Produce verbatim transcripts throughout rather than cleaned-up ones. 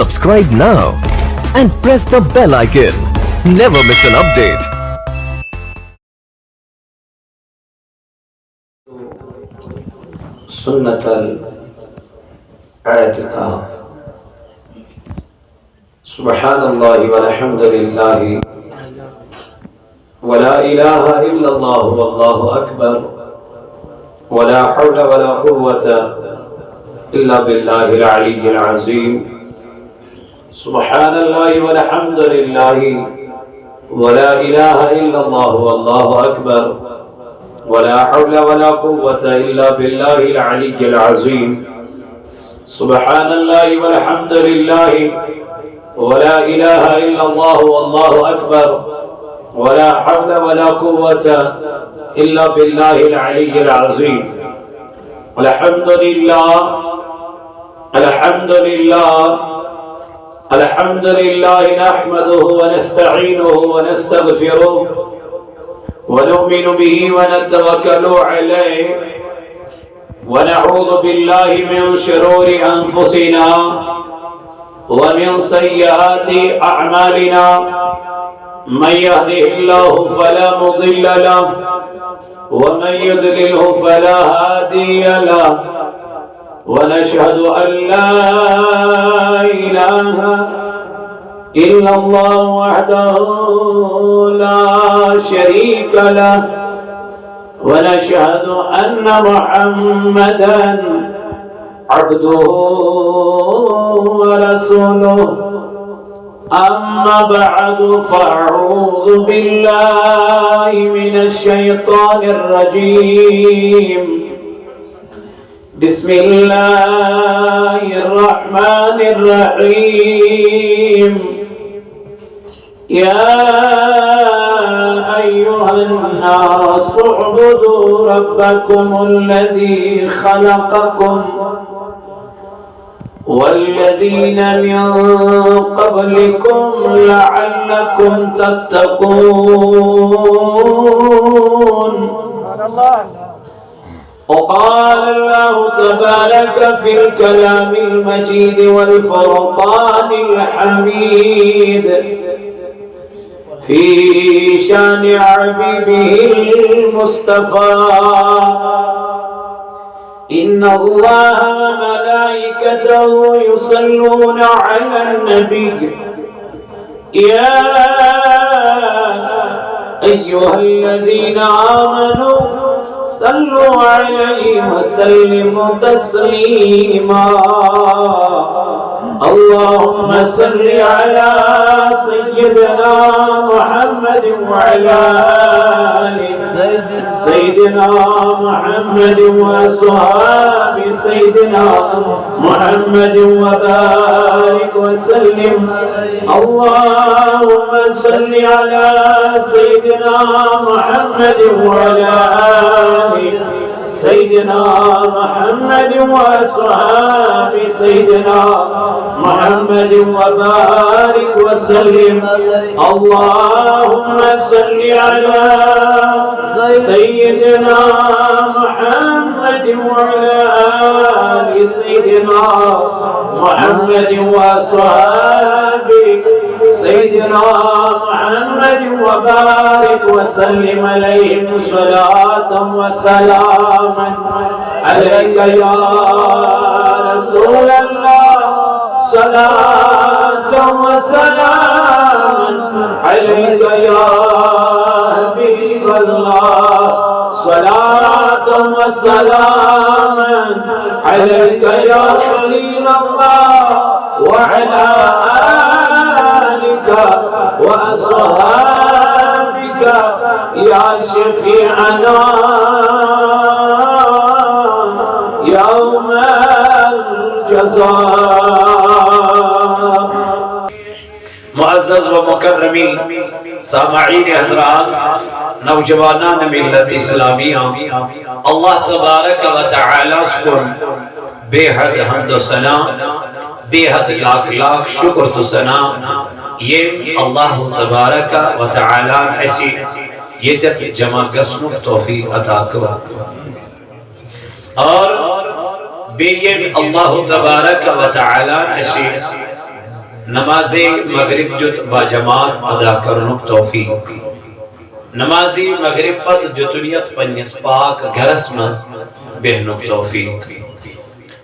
Subscribe now and press the bell icon. Never miss an update. سنة الاعتكاف. سبحان الله والحمد لله ولا إله إلا الله والله أكبر ولا حول ولا قوة إلا بالله العلي العظيم. سبحان الله والحمد لله ولا إله إلا الله والله أكبر ولا حول ولا قوة إلا بالله العلي العظيم. سبحان الله والحمد لله ولا إله إلا الله والله أكبر ولا حول ولا قوة إلا بالله العلي العظيم. الحمد لله، الحمد لله، الحمد لله نحمده ونستعينه ونستغفره ونؤمن به ونتوكل عليه ونعوذ بالله من شرور أنفسنا ومن سيئات أعمالنا. من يهده الله فلا مضل له ومن يضلله فلا هادي له. ونشهد أن لا إله إلا الله وحده لا شريك له. ونشهد أن محمدا عبده ورسوله. أما بعد، فأعوذ بالله من الشيطان الرجيم. بسم الله الرحمن الرحيم. يا أيها الناس اعبدوا ربكم الذي خلقكم والذين من قبلكم لعلكم تتقون. وقال الله تبارك في الكلام المجيد والفرقان الحميد في شان حبيبه المصطفى: إن الله وملائكته يصلون على النبي، يا أيها الذين آمنوا صلوا عليه وسلموا تسليما. اللهم صل على سيدنا محمد وعلى آل سيدنا محمد وأصحاب سيدنا محمد وبارك وسلم. اللهم صل على سيدنا محمد وعلى آل سيدنا محمد وأصحاب سيدنا محمد وبارك وسلم. اللهم صل على سيدنا محمد وعلى آل سيدنا محمد وأصحاب سيدنا محمد وبارك وسلم عليهم صلاة وسلاما عليك يا رسول الله، صلاة وسلاما عليك يا حبيب الله، صلاة وسلاما عليك يا خليل الله، وعلى آلك وأصحابك يا شفيعنا يوم الجزاء. معزز و مکرمین سامعین حضرات، نوجوانان ملت اسلامیہ، اللہ تبارک و تعالیٰ سُنٛد بے حد حمد و ثنا، بے حد لاکھ لاکھ شکر تو ثنا، یہ اللہ تبارک و تعالیٰ اسی یہ جمع گژھنُک توفیق عطا کٔر۔ اور بیٚیہِ ییٚمۍ اللہ تبارک و تعالیٰ اَسہِ نماز مغرب دیُت باجماعت ادا کرنُک توفیق۔ نماز مغرب پتہٕ دیُتُن یتھ پننِس پاک گرس منٛز بیہنُک توفیق۔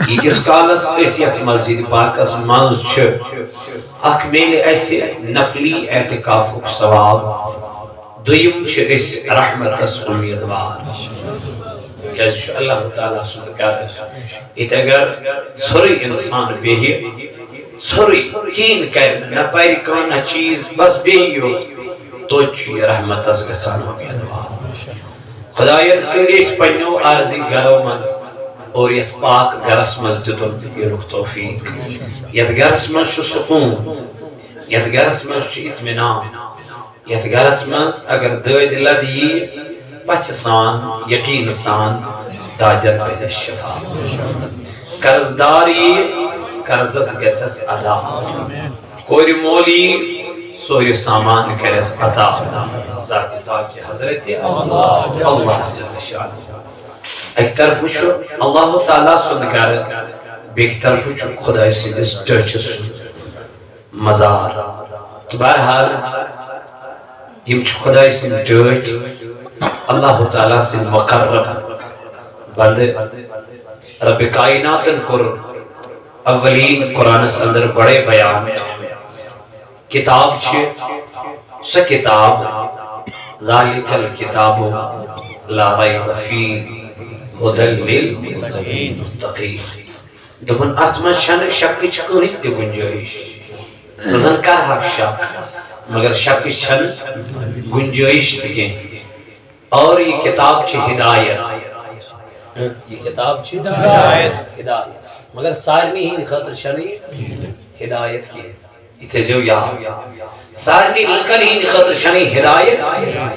ییٖتِس کالس أسۍ یتھ مسجد پاکس منٛز چھِ، اکھ میلہِ اسہِ نفلی اعتکافُک ثواب، دوٚیِم چھِ أسۍ رحمتس اُمیدوار۔ کیازِ چھُ اللہ تعالیٰ سُنٛد گرٕ۔ ییٚتہِ اگر ژھوٚرُے انسان بیٚہہِ، ژھوٚرُے، کِہیٖنۍ کرِ نہٕ، نہ پرِ کانٛہہ، نہ چیٖز، بس بیٚہہِ یوت، توتہِ چھُ یہِ رحمتس گژھان اُمیدوار۔ خداین کٔرۍ أسۍ پننیو عارضی گرو منٛز اور یتھ پاک گرس منٛز دیُتُن یِنُک توفیق۔ یتھ گرس منٛز چھُ سکوٗن، یتھ گرس منٛز چھُ اطمینان، یتھ گرس منٛز اگر دٲدۍ لد یی، پژھِ سان، یقین سان دادٮ۪ن میلہِ شفا۔ قرض دار یی، قرضس گژھس ادا۔ کورِ مول یی، سورُے سامان کرٮ۪س عطا۔ ذاتِ پاکِ حضرت اللہ جل شانہ۔ اکہِ طرفہٕ چھُ اللہ تعالیٰ سُنٛد گرٕ، بیٚکہِ طرفہٕ چھُ خداے سٕنٛدِس ٹٲٹھِس سُنٛد مزار۔ بہرحال، یِم چھِ خداے سٕنٛدۍ ٹٲٹھۍ، اللہ تعالیٰ سٕنٛدۍ مقرب بندٕ۔ رب کائناتن کوٚر اولین قرآنس اندر بڑے بیان۔ کتاب چھِ سۄ کتاب، ذالک الکتاب لا ریب فیہ ہدی للمتقین۔ دوٚپُن، اتھ منٛز چھنہٕ شکٕچ کٕہٕنۍ تہِ گنجٲیش۔ ژٕ زن کرہکھ شک، مگر شکٕچ چھنہٕ گنجٲیش تہِ کینٛہہ۔ اور یہ کتاب چھِ ہدایت۔ یہ کتاب چھِ ہدایت۔ ہدایت۔ مگر سارنٕے ہٕنٛدِ خٲطرٕ چھنہٕ یہِ ہدایت کینٛہہ۔ یہِ تھٲیزیو یاد۔ سارنٕے لُکن ہٕنٛدِ خٲطرٕ چھنہٕ یہِ ہدایت۔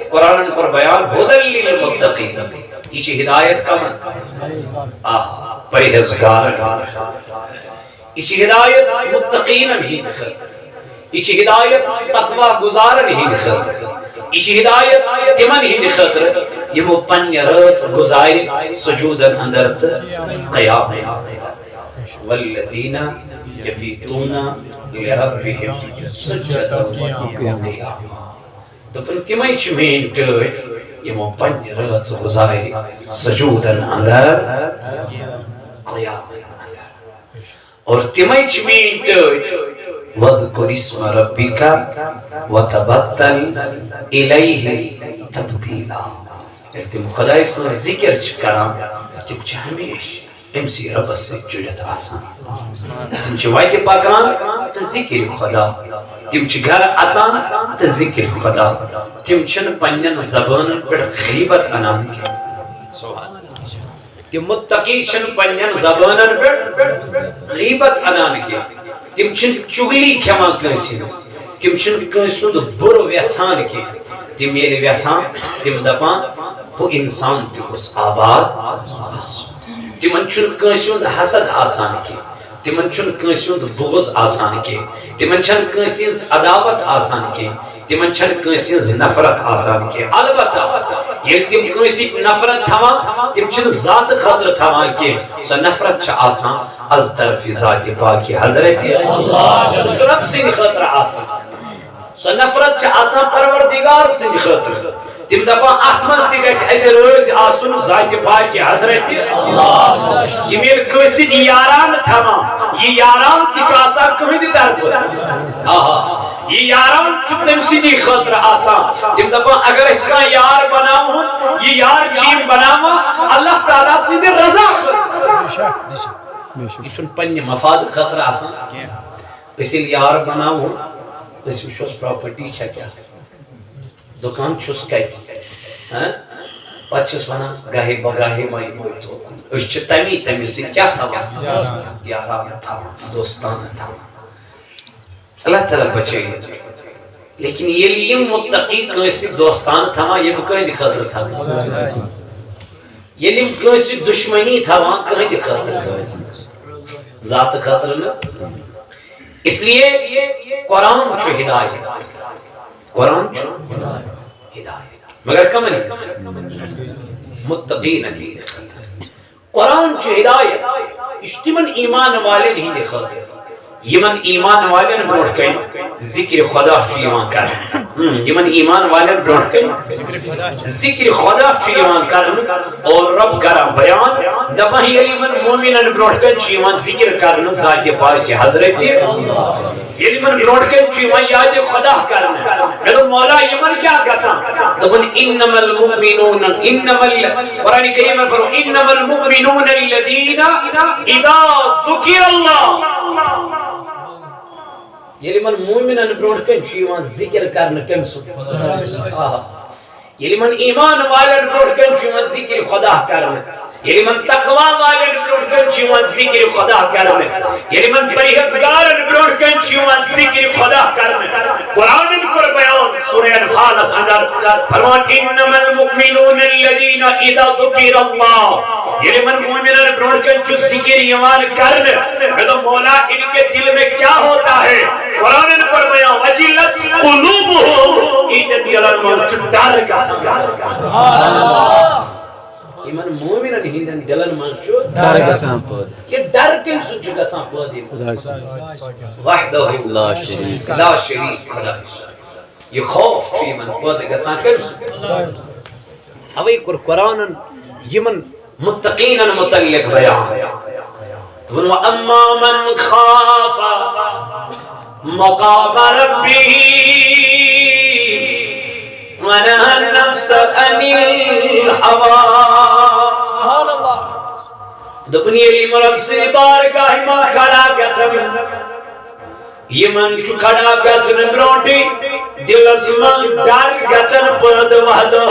قرآنن کوٚر بیان، ہدی للمتقین۔ یہِ چھِ ہدایت کمن؟ آ، پرہیزگارن۔ یہِ چھِ ہدایت متقینن ہٕنٛدِ خٲطرٕ۔ یہِ چھِ ہدایت تقوی گزارن ہٕنٛدِ خٲطرٕ۔ یہِ چھِ ہدایت تِمن ہٕنٛدِ خٲطرٕ یِمو پننہِ رٲژ گزارِ سجودن اندر تہٕ قیام۔ والذین یبیتون لربہم سجدا وقیاما۔ دوٚپُن، تِمے چھِ میٲنۍ ٹٲٹھۍ یِمو پننہِ رٲژ گزارِ سجودن اندر، قیامن اندر۔ اور تِمے چھِ میٲنۍ ٹٲٹھۍ، وَاذْكُرِ اسْمَ رَبِّكَ وَتَبَتَّلْ إِلَيْهِ تَبْتِيلًا۔ ییٚلہِ تِم خۄداے سٕنٛز ذِکِر چھِ کران، تِم چھِ ہمیشہٕ أمۍ سٕے رۄبَس سۭتۍ جُڑِتھ آسان۔ تِم چھِ وَتہِ پکان تہٕ ذِکِرِ خۄدا۔ تِم چھِ گرٕ اژان تہٕ ذِکِرِ خۄدا۔ تِم چھِنہٕ پننٮ۪ن زبٲنن پٮ۪ٹھ غیبت اَنان کینٛہہ۔ تِم متقی چھِنہٕ پننٮ۪ن زبانن پٮ۪ٹھ غیبت انان کینٛہہ۔ تِم چھِنہٕ چُغلی کھٮ۪وان کٲنٛسہِ ہٕنٛز۔ تِم چھِنہٕ کٲنٛسہِ ہُنٛد بُرٕ وٮ۪ژھان کینٛہہ۔ تِم ییٚلہِ وٮ۪ژھان، تِم دپان، ہُہ انسان تہِ گوٚژھ آباد آسُن۔ تِمن چھُنہٕ کٲنٛسہِ ہُنٛد حسد آسان کینٛہہ۔ تِمن چھُنہٕ کٲنٛسہِ ہُنٛد بغض آسان کینٛہہ۔ تِمن چھَنہٕ کٲنٛسہِ ہٕنٛز عداوت آسان کینٛہہ۔ تِمن چھَنہٕ کٲنٛسہِ ہٕنٛز نفرت آسان کینٛہہ۔ البتہ ییٚلہِ تِم کٲنٛسہِ نفرت تھاوان، تِم چھِنہٕ ذاتہٕ خٲطرٕ تھاوان کینٛہہ۔ سۄ نفرت چھِ آسان از طرفِ ذاتِ پاکِ حضرت اللہ۔ سۄ چھِ رب سٕنٛدِ خٲطرٕ آسان۔ سۄ نفرت چھِ آسان پروردگار سٕنٛدِ خٲطرٕ۔ تِم دپان، اتھ منٛز تہِ گژھِ اسہِ رٲضۍ آسُن ذاتِ پاکِ حضرت اللہ۔ یِم ییٚلہِ کٲنٛسہِ سۭتۍ یاران تھاوان، یہِ یاران تہِ چھُ آسان کٕہٕنٛدِ طرفہٕ۔ آہا، یہِ یاران چھُ تٔمۍ سٕنٛدی خٲطرٕ آسان۔ تِم دپان، اگر أسۍ کانٛہہ یار بناوہون، یہِ یار چھِ یِم بناوان اللہ تعالیٰ سٕنٛدِ رضا خٲطرٕ۔ یہِ چھُنہٕ پننہِ مفاد خٲطرٕ آسان۔ أسۍ ییٚلہِ یار بناوہون، أسۍ وٕچھوس پراپرٹی چھا کیٛاہ۔ دُکان چھُس کَتہِ؟ ہہ؟ پَتہٕ چھِس وَنان، گاہے بگاہے ما یِمو یوٚتُن۔ أسۍ چھِ تَمی، تَمہِ سۭتۍ کیٛاہ تھاوان؟ یارانہٕ تھاوان، دوستانہٕ تھاوان۔ اللہ تعالیٰ بچٲیِن۔ لیکن ییٚلہِ یِم متقی کٲنٛسہِ سۭتۍ دوستانہٕ تھاوان، یِم کٕہٕنٛدِ خٲطرٕ تھاوان؟ ییٚلہِ یِم کٲنٛسہِ سۭتۍ دُشمنی تھاوان، کٕہٕنٛدِ خٲطرٕ؟ ذاتہٕ خٲطرٕ نہٕ۔ اس لیے قرآن چھُ ہدایت۔ قرآن چھُ ہدایت۔ مگر کمن ہٕنٛدِ خٲطرٕ؟ متقین ہٕنٛدِ خٲطرٕ۔ قرآن چھُ ہدایت۔ یہِ چھُ تِمن ایمان والٮ۪ن ہٕنٛدِ خٲطرٕ۔ یِمن ایمان والٮ۪ن برونٛٹھ کنہِ ذکر خدا چھُ یِوان کرنہٕ۔ ہم، یِمن ایمان والٮ۪ن برونٛٹھ کنہِ ذکر خدا چھُ یِوان کرنہٕ اور رب کران بیان۔ دپان، ییٚلہِ یِمن مومنن برونٛٹھ کنہِ چھُ یِوان ذکر کرنہٕ ذاتِ پاکِ حضرت، ییٚلہِ یِمن برونٛٹھ کنہِ چھُ یِوان یادِ خدا کرنہٕ، مےٚ دوٚپ، مولا، یِمن کیٛاہ گژھان؟ دوٚپُن، انما المؤمنون، انما ال-، قرآن کریمن فرموو، انما المؤمنون الذین اذا ذکر اللہ۔ ییٚلہِ یِمن مومنن برونٛٹھ کنہِ چھُ یِوان ذکر کرنہٕ کٔمۍ سُنٛد؟ آ۔ ییٚلہِ یِمن ایمان والٮ۪ن برونٛٹھ کنہِ چھُ یِوان ذکر خدا کرنہٕ، ییٚلہِ یِمن تقوی والٮ۪ن برونٛٹھ کنہِ چھُ یِوان ذکر خدا کرنہٕ، ییٚلہِ یِمن پرہیزگارن برونٛٹھ کنہِ چھُ یِوان ذکر خدا کرنہٕ، قرآنن کوٚر بیان، سورہ انفالس اندر فرمان، انما المؤمنون الذین اذا ذکر اللہ۔ ییٚلہِ یِمن مومنن برونٛٹھ کنہِ چھُ ذکر یِوان کرنہٕ، مےٚ دوٚپ، مولا، ان کے دل میں کیا ہوتا ہے؟ قرآنن کوٚر بیان، وجلت قلوبہم، یِہنٛدٮ۪ن دِلن منٛز چھُ ڈر گژھان۔ یِمن مومنن ہٕنٛدٮ۪ن دِلن منٛز چھُ ڈر گژھان پٲدٕ۔ یہِ ڈر کٔمۍ سُنٛد چھُ گژھان پٲدٕ؟ خداے سُنٛد۔ وحدہ لا شریک۔ لا شریک خدا۔ یہِ خوف چھُ یِمن پٲدٕ گژھان کٔمۍ سُنٛد؟ اوے کوٚر قرآنن یِمن متقینن متعلق بیان۔ دوٚپُن، وَأَمَّا مَنْ خَافَ مَقَامَ رَبِّهِ وَنَهَى النَّفْسَ عَنِ الْهَوَى۔ سبحان اللہ۔ دوٚپُن، ییٚلہِ یِم رۄب سٕنٛدِ بارگاہہِ منٛز کھڑا گژھن، یِمن چھُ کھڑا گژھنہٕ برونٛٹھٕے دِلس منٛز ڈر گژھن پٲدٕ وحدہ۔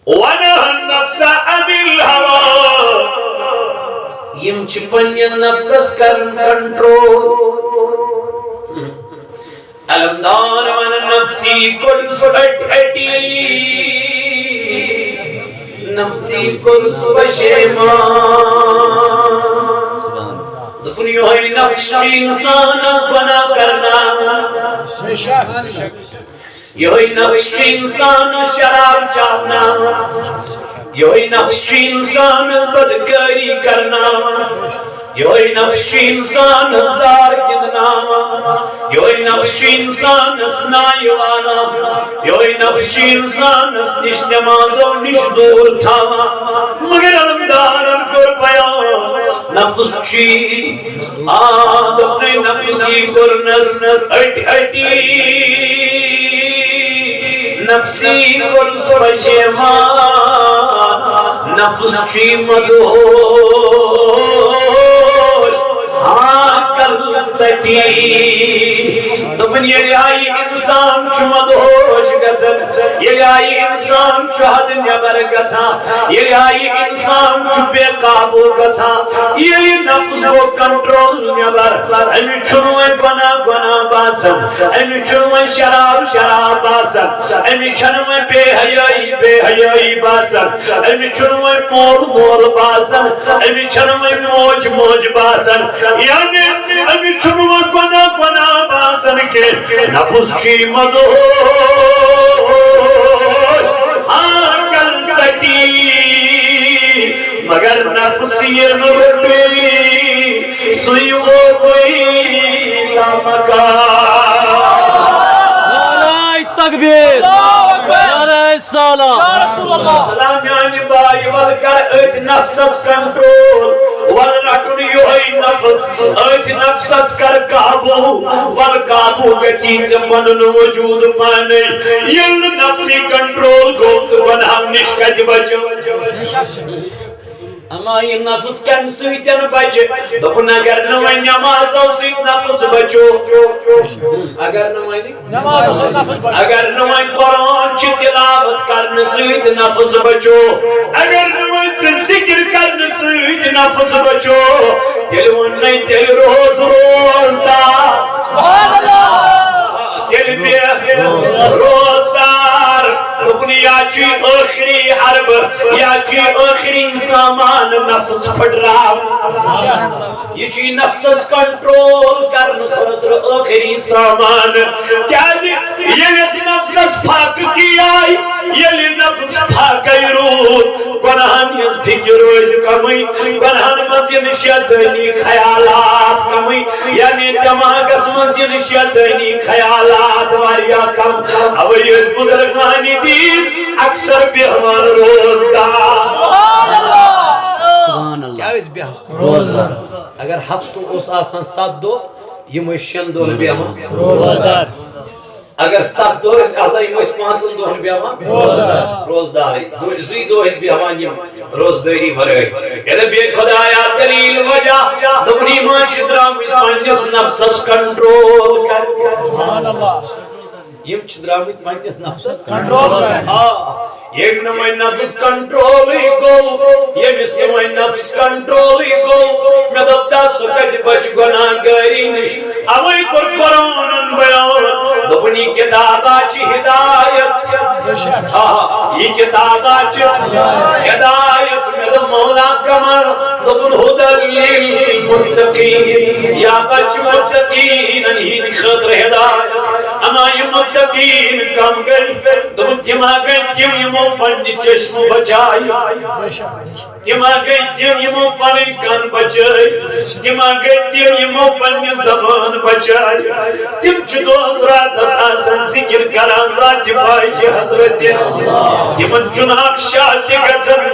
وَنَهَى النَّفْسَ عَنِ الْهَوَى۔ یِم چھِ پننہِ نفسس کران کنٹرول۔ علمدار ونان، نفسی کوٚرُس اٹھ اٹی، نفسی کوٚرُس پشیمان۔ دوٚپُن، یِہوٚے نفس چھُ انسانس گۄناہ کرناوان۔ یِہوٚے نفس چھُ انسانس شراب چاوناوان۔ یِہوٚے نفس چھُ انسانس بدکٲری کرناوان۔ یِہوٚے نفس چھُ انسانس زار گِنٛدناوان۔ یِہوٚے نفس چھُ انسانس نایہِ والان۔ یِہوٚے نفس چھُ انسانس نِش نمازو نِش دوٗر تھاوان۔ مگر علمدارن کوٚر بیان، نفس چھُ آ، دوٚپنَے نفسی کوٚرنَس أٹۍ أٹی، نفسی کوٚرُس پشیمان، نفس چھُے مدہوش، ہاں، کل ژٹی۔ دوٚپُن، ییٚلہِ آیہِ انسان چھُ مدہوش گژھان، ییٚلہِ آیہِ انسان چھُ حد نٮ۪بر گژھان، ییٚلہِ آیہِ انسان چھُ بے قابو گژھان، ییٚلہِ نفس گوٚو کنٹرول نٮ۪بر، أمِس چھُنہٕ وۄنۍ گۄناہ گۄناہ باسان، أمِس چھُنہٕ وۄنۍ شراب شراب باسان، أمِس چھَنہٕ وۄنۍ بے حیٲیی بے حیٲیی باسان، أمِس چھُنہٕ وۄنۍ مول مول باسان، أمِس چھَنہٕ وۄنۍ موج موج باسان، یعنی أمِس چھُنہٕ وۄنۍ گۄناہ گۄناہ باسان کینٛہہ۔ نفس چھُے مدہوش، عقل ژٹی، مگر نفس ییٚلہِ نہٕ روٚٹُے، سُے ووتُے لامکان۔ نعرہ تکبیر، اللہ اکبر۔ نعرہ رسالہ۔ یا رسول اللہ۔ اللہ میانہِ بایہِ، ول کر أتھۍ نفسس کنٹرول، ول رٹُن یِہوٚے نفس، أتھۍ نفسس کر قابو، ول قابو گژھی ژےٚ پنُن وجود پانے۔ ییٚلہِ نہٕ نفسی کنٹرول گوٚو تہٕ گۄنہو نِش کتہِ بچو؟ اما یہِ نفس کمہِ سۭتۍ بچہِ؟ دوٚپُن، اگر نہٕ وۄنۍ نمازو سۭتۍ نفس بچو، اگر نہٕ وۄنۍ نمازو سۭتۍ نفس بچو۔ اگر نہٕ وۄنۍ قرآن چہِ تلاوت کرنہٕ سۭتۍ نفس بچو، اگر نہٕ وۄنۍ ژٕ ذکر کرنہٕ سۭتۍ نفس بچو، تیٚلہِ ووٚن مےٚ، تیٚلہِ روز روزدار۔ سبحان اللہ۔ تیٚلہِ بیٚہہ روزدار۔ دوٚپُن، یا چھُ ٲخری حربہٕ، یا چھُ یہِ ٲخری سامان نفس پھٕٹراو۔ یہِ چھُ یہِ نفسس کنٹرول کرنہٕ خٲطرٕ ٲخری سامان۔ کیازِ ییٚلہِ نفسس فاقہٕ کی آیہِ، ییٚلہِ نفس فاقے روٗد، گۄناہن ہٕنٛز فِکر روزِ کمٕے، گۄناہن منٛز یِن شیطٲنی خیالات کمٕے، یعنی دٮ۪ماغس منٛز یِن شیطٲنی خیالات واریاہ کم۔ اوے ٲسۍ بزرگان دین اکثر بیہوان روزدار۔ سبحان اللہ۔ کیٛاہ ٲسۍ بیہوان؟ روزدار۔ اگر ہفتہٕ اوس آسان ستھ دۄہ، یِم ٲسۍ شٮ۪ن دۄہن بیہوان۔ روزدار۔ اگر ستھ دۄہ ٲسۍ آسان، یِم ٲسۍ پانٛژن دۄہن بیہوان۔ روزدار۔ روزدارٕے۔ دۄہ، زٕے دۄہ ٲسۍ بیہوان یِم روزدٲری ورٲے۔ ییٚلہِ بے خدایا دلیل وجہ، دوٚپُن، یِم چھِ درٛامٕتۍ پننِس نفسس کنٹرول کرنہِ۔ سبحان اللہ۔ یِم چھِ درٛامٕتۍ پننِس نفسس کنٹرول کرنہِ۔ آ، ییٚمۍ نہٕ وۄنۍ نفس کنٹرولٕے گوٚو، ییٚمِس نہٕ وۄنۍ نفس کنٹرولٕے گوٚو، مےٚ دوٚپ، تس سُہ کتہِ بچہِ گۄناہ گٲری نِش؟ اوے کوٚر قرآنن بیان، دوٚپُن، یہِ کتابا چھِ ہدایت۔ آ، یہِ کتابا چھِ ہدایت۔ مےٚ دوٚپ، مولا قمر، دوٚپُن، ہدی للمتقین، یا بچہِ متقینن ہٕنٛدِ خٲطرٕ ہدایت۔ اما یِم متقین کم گٔے؟ دوٚپُن، تِم ہا گٔے تِم یِمو پننہِ چشمہٕ بچایہِ۔ تِم ہا گٔے تِم یِمو پنٕنۍ کن بچٲے۔ تِم ہا گٔے تِم یِمو پننہِ زبان بچٲے۔ تِم چھِ دۄہس راتس آسان ذکر کران ذاتِ پاکِ حضرت۔ تِمن چھُنہٕ اکھ شاہ تہِ گژھان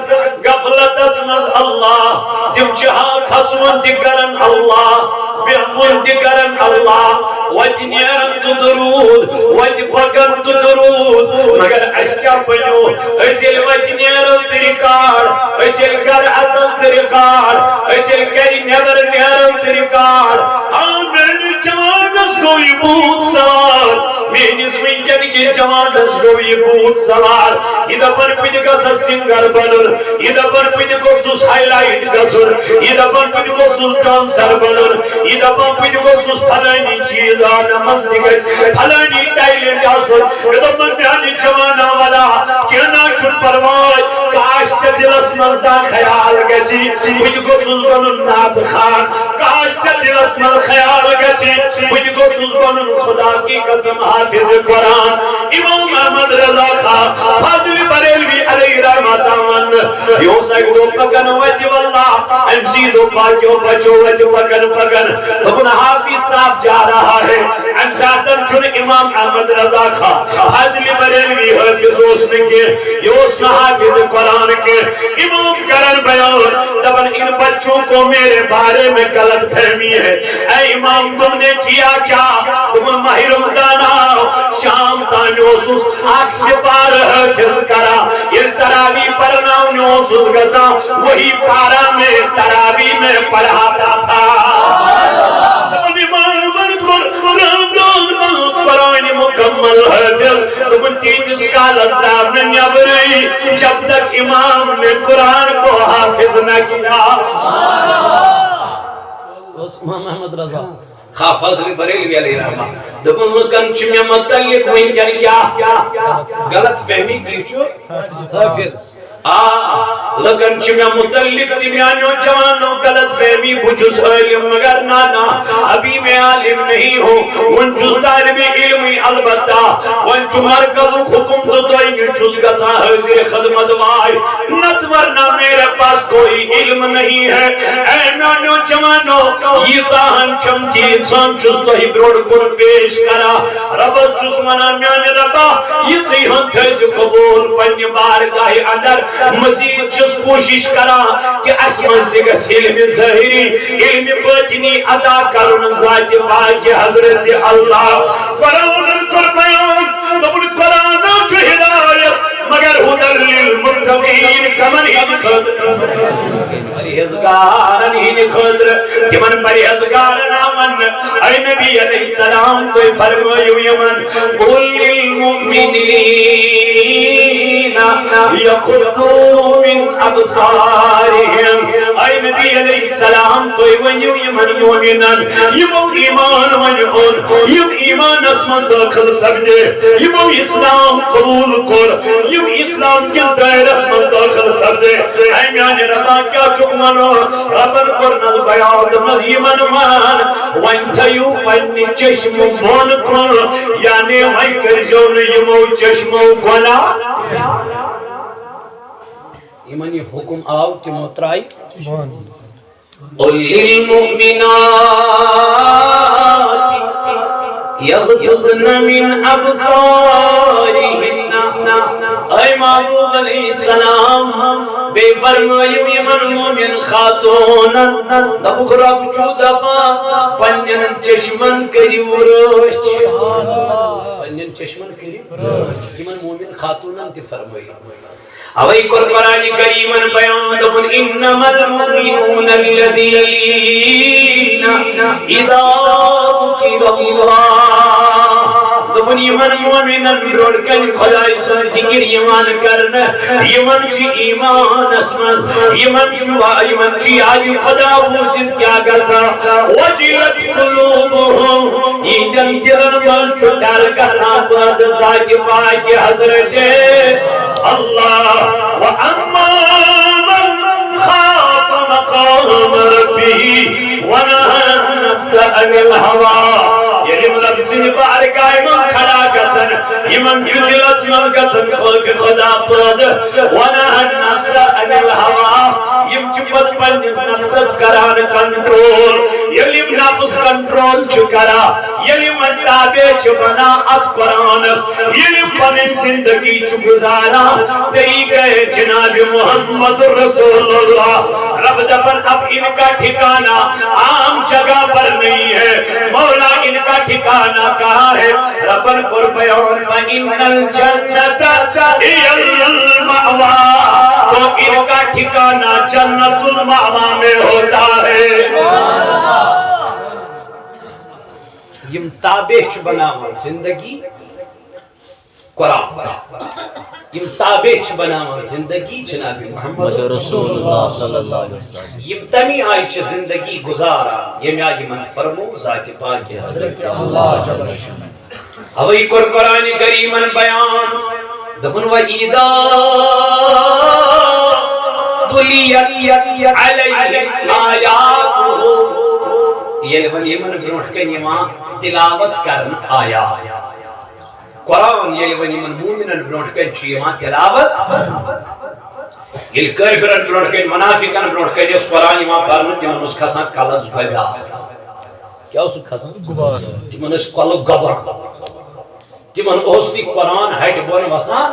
غفلتس منٛز اللہ۔ تِم چھِ ہا کھسوُن تہِ کران اللہ، بیہوُن تہِ کران اللہ، وتہِ نیران تہٕ درود، وتہِ پکان تہٕ درود۔ مگر اسہِ کیٛاہ بنیو؟ أسۍ ییٚلہِ وتہِ نیرو تہٕ ریکارڈ، أسۍ ییٚلہِ گرٕ اژو تہٕ ریکارڈ، أسۍ ییٚلہِ گرِ نٮ۪بر نیرو تہٕ ریکارڈ۔ آ، میٲنِس جوانس گوٚو یہِ بھوٗت سوار، میٲنِس وٕنکیٚن کِس جوانس گوٚو یہِ بھوٗت سوار۔ یہِ دپان، بہٕ تہِ گژھٕ سنگر بنُن، یہِ دپان، بہٕ تہِ گوٚژھُس ہائی لائٹ گژھُن، یہِ دپان، بہٕ تہِ گوٚژھُس ڈانسر بنُن، یہِ دپان، بہٕ تہِ گوٚژھُس فلٲنی چیز، آ، نماز تہِ گژھِ، فلٲنی ٹیلنٹ آسُن۔ مےٚ دوٚپمَس، میانہِ جوانا ولا، کینٛہہ نہ چھُنہٕ پرواے، کاش ژےٚ دِلس منٛز زانٛہہ خیال گژھِ، بہٕ تہِ گوٚژھُس بنُن نعت خوان، کاش ژےٚ دِلس منٛز خیال گژھِ، بہٕ تہِ گوٚژھُس بنُن خدا کی قسم حافظ قرآن۔ امام احمد رضا خان فاضل بریلوی علیہ رحمہ سان وننہٕ، یہِ اوس اکہِ دۄہ پکان وتہِ واللہ، أمۍ سٕے دوٚپ، باقیو بچو وتہِ پکان پکان، دوٚپُن، حافظ صاحب جا رہا ہے۔ امہِ ساتن چھُنہٕ امام احمد رضا خان فاضل بریلوی حٲفظ اوس نہٕ کینٛہہ، یہِ اوس نہٕ حافظ قرآن کینٛہہ۔ امام کرن بیان، دپان، ان بچوں کو میرے بارے میں غلط فہمی ہے۔ اے امام، تم نے کیا کیا؟ دوٚپُن، ماہِ رمضان آو، شام تام اوسُس اکھ سپارٕ حٲفظ کران۔ ییٚلہِ تراویح پرناونہِ اوسُس گژھان، وہی پارا میں تراویح میں پڑھاتا تھا۔ دوٚپُن، امامن کوٚر رمضان منٛز قرآن مکمل حٲفظ۔ دوٚپُن، تیٖتِس کالس درٛاو نہٕ نٮ۪برٕے، جب تک امام نے قرآن کو حافظ نہ کیا۔ اوس امام احمد رضا۔ خان فاضل بریلوی علیہ رحمہ۔ دوٚپُن، لُکن چھِ مےٚ متعلق وٕنکیٚن کیٛاہ غلط فہمی کہِ یہِ چھُ حٲفظ۔ آ، لُکن چھِ مےٚ متعلق تہِ میٛانیو جوانو غلط فہمی، بہٕ چھُس عٲلِم، مگر نہ، نہ، ابھی میں عالم نہیں ہوں، وۄنۍ چھُس طالبِ علمٕے البتہ، وۄنۍ چھُ مرکزُک حُکُم تہٕ تۄہہِ نِش چھُس گژھان حٲضِرِ خدمت واے۔ نتہٕ ورنہ میرے پاس کوئی علم نہیں ہے۔ اے میانیو جوانو، ییٖژاہ ہن چھم تیٖژاہ ہن چھُس تۄہہِ برونٛٹھ کُن پیش کران۔ ربس چھُس ونان، میانہِ ربا، یِژٕے ہن تھٲیزِ قبول پننہِ بارگاہہِ اندر۔ مزید چھُس کوٗشِش کران کہِ اسہِ منٛز تہِ گژھِ علمِ ظٲہری، علمِ باطنی عطا کرُن ذاتِ پاکِ حضرت اللہ۔ قرآنن کوٚر بیان، دوٚپُن، قرآن چھُ ہدایت، مگر ہدی للمتقین، کمن ہٕنٛدِ خٲطرٕ؟ پرہیزگارن ہٕنٛدِ خٲطرٕ۔ تِمن پرہیزگارن آو وننہٕ، اے نبی علیہ السلام، تُہۍ فرمٲیِو یِمن، قل للمؤمنین یغضوا من ابصارہم۔ اے نبی علیہ السلام، تُہۍ ؤنِو یِمن مومنن، یِمو ایمان وۄنۍ اوٚن، یِم ایمانس منٛز دٲخل سپدے، یِمو اسلام قبول کوٚر، یِم اسلام کِس دٲیرس منٛز دٲخل سپدے۔ اے میانہِ ربا، کیٛاہ چھُکھ ونان؟ ربن کوٚر نہٕ بیان، دوٚپنس، یِمن مان، وۄنۍ تھٲیِو پننہِ چشمہٕ بۄن کُن، یعنی وۄنۍ کٔرۍزیو نہٕ یِمو چشمو گۄناہ۔ یِمن یہِ حُکم آو، تِمو ترٛایہِ۔ قل للمؤمنات يغضضن من أبصارهن۔ اے محبوب علیہ السلام، بیٚیہِ فرمٲیِو یِمن مومن خاتوٗنن، دوٚپُکھ، رۄب چھُ دپان، پننٮ۪ن چشمن کٔرِو رٲچھ۔ پننٮ۪ن چشمن کٔرِو رٲچھ۔ یِمن مومن خاتوٗنن تہِ فرمٲیِو۔ اوے کوٚر قرآن کریمن بیان، دوٚپُن، انما المؤمنون الذین اذا ذکر اللہ۔ دوٚپُن، یِمن مومنن برونٛٹھ کنہِ خداے سُنٛد ذکر یِوان کرنہٕ، یِمن چھُ ایمانس منٛز، یِمن چھُ، یِمن چھُ یاد خدا بوٗزِتھ کیٛاہ گژھان؟ وجلت قلوبهم، یِہنٛدٮ۪ن دِلن منٛز چھُ ڈر گژھان پٲدٕ ذاتِ پاکہِ حضرت اللہ۔ وَأَمَّا مَنْ خَافَ مَقَامَ رَبِّهِ وَنَهَى النَّفْسَ عَنِ الْهَوَى۔ ییٚلہِ یِم رب سٕنٛدِ بارگاہہِ منٛز کھڑا گژھن، یِمن چھُ دِلس منٛز گژھن خوفِ خدا پٲدٕ۔ وَنَهَى النَّفْسَ عَنِ الْهَوَى۔ یِم چھِ پتہٕ پننِس نفسس کران کنٹرول۔ ییٚلہِ یِم نفس کنٹرول چھُ کران، ییٚلہِ یِم وۄنۍ تابع چھِ بنان اتھ قرآنس، ییٚلہِ یِم پنٕنۍ زندگی چھِ گزاران طریقہ جناب محمد رسول اللہ، رب دپن، اب ان کا ٹھکانہ عام جگہ پر نہیں ہے، مولا، ان کا ٹھکانہ کہاں ہے؟ ربن کوٚر بیان، فإن الجنة هي المأوى، تو ان کا ٹھکانہ جنت المأوى میں ہوتا ہے۔ یِم تابع چھِ بناوان زندگی قرآن، یِم تابع چھِ بناوان زندگی جناب محمد رسول اللہ صلی اللہ علیہ وسلم۔ یِم تمی آیہِ چھِ زندگی گزاران، ییٚمہِ آیہِ یِمن فرموو ذاتِ پاکہِ حضرت اللہ جل شانہ۔ اوے کوٚر قرآن کریمن بیان، دوٚپُن، وَإِذَا تُلِيَتْ عَلَيْهِمْ آيَاتُهُ۔ ییٚلہِ وۄنۍ یِمن برونٛٹھ کنہِ یِوان تلاوت کرنہٕ آیات، قرآن ییٚلہِ وۄنۍ یِمن مومنن برونٛٹھ کنہِ چھُ یِوان تلاوت، ییٚلہِ کٲفرن برونٛٹھ کنہِ، منافقن برونٛٹھ کنہِ اوس قرآن یِوان پرنہٕ، تِمن اوس کھسان کلس گۄبیار۔ کیٛاہ اوس کھسان؟ گۄبار۔ تِمن ٲسۍ کۄلہٕ گۄبر۔ تِمن اوس نہٕ قرآن ہٹہِ بۄن وسان۔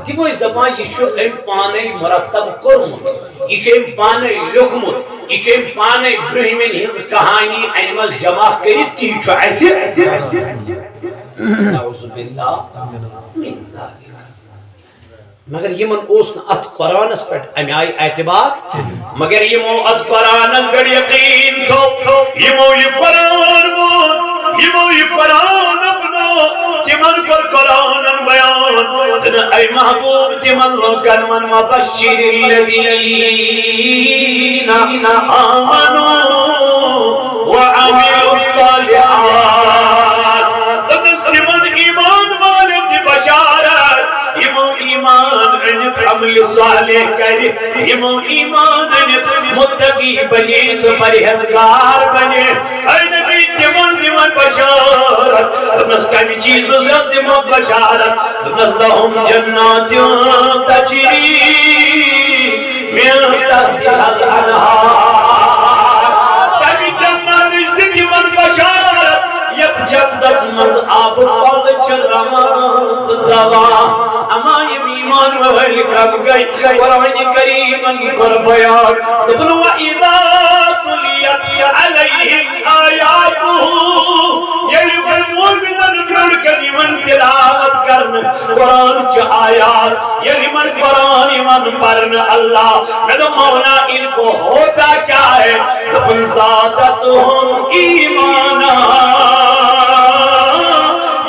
تِم ٲسۍ دپان، یہِ چھُ أمۍ پانے مرتب کوٚرمُت، یہِ چھُ أمۍ پانے لیوٚکھمُت، یہِ چھُ أمۍ پانے برٛونٛہمٮ۪ن ہٕنٛز کہانی انِمٕژ جمع کٔرِتھ، تی چھُ اسہِ۔ نعوذ باللہ من ذالک۔ مگر یِمن اوس نہٕ اتھ قرآنس پٮ۪ٹھ امہِ آیہِ اعتبار، مگر یِمو اتھ قرآنس پٮ۪ٹھ یقین تھوٚو، یِمو یہِ قرآن ووٚن، یِمو یہِ قرآن اپنو، تِمن کوٚر قرآنن بیان۔ تہٕ اے محبوب، تِمن لوٗکن وَن، وَبَشِّرِ الَّذِينَ آمَنُوا وَعَمِلُوا الصَّالِحَاتِ۔ دوٚپنَس، تِمن ایمان والٮ۪ن دِ بشارت، یِمو ایمان أنِتھ عملِ صالح کرِ، یِمو ایمان أنِتھ متقی بنے تہٕ پرہیزگار بنے۔ اے نبی، تِمن دِ وۄنۍ بشارت۔ دوٚپنَس، کمہِ چیٖزٕ دِمو بشارت؟ دوٚپنَس، لَهُمْ جَنَّاتٌ تَجْرِي مِنْ تَحْتِهَا الْأَنْهَارُ۔ تَمہِ جنتٕچ دِ تِمن بشارت، یَتھ جنتس منٛز آبہٕ کۄلہٕ چھِ روان تہٕ دوان۔ اما یِم ایمان وٲلۍ کم گٔے؟ قرآن کریمن کوٚر بیان، دوٚپُن، وَإِذَا تُلِيَتْ عَلَيْهِمْ آيَاتُهُ، ییٚلہِ وۄنۍ مومنن برٛونٛٹھ کَنہِ یِوان تِلاوت کرنہٕ قرآن چہِ آیات، ییٚلہِ یِمن قرآن یِوان پرنہٕ، اللہ، مےٚ دوٚپ، مولا، ان کو ہوتا کیا ہے؟ دوٚپُن، زادتہم ایمانا۔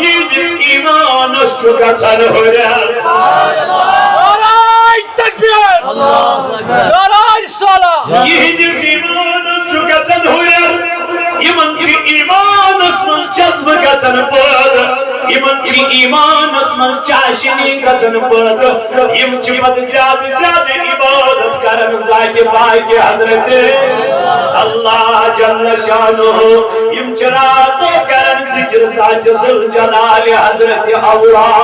یِہنٛدِس ایمانس چھُ گژھان ہُرٮ۪ر۔ نعرہ تکبیر! نعرہ رسالت! یِہِنٛدِس ایٖمانَس چھُ گژھان ہُرٮ۪ر، یِمَن چھُ ایٖمانَس منٛز جذبہٕ گژھان پٲدٕ، یِمَن چھِ ایٖمانَس منٛز چاشنی گژھان پٲدٕ، یِم چھِ پَتہٕ زیادٕ زیادٕ عبادت کران ذاتِ پاکِ حضرت اللہ جل شانہ۔ یِم چھِ راتو کران ذکر ذاتِ ذوالجلال حضرت اللہ۔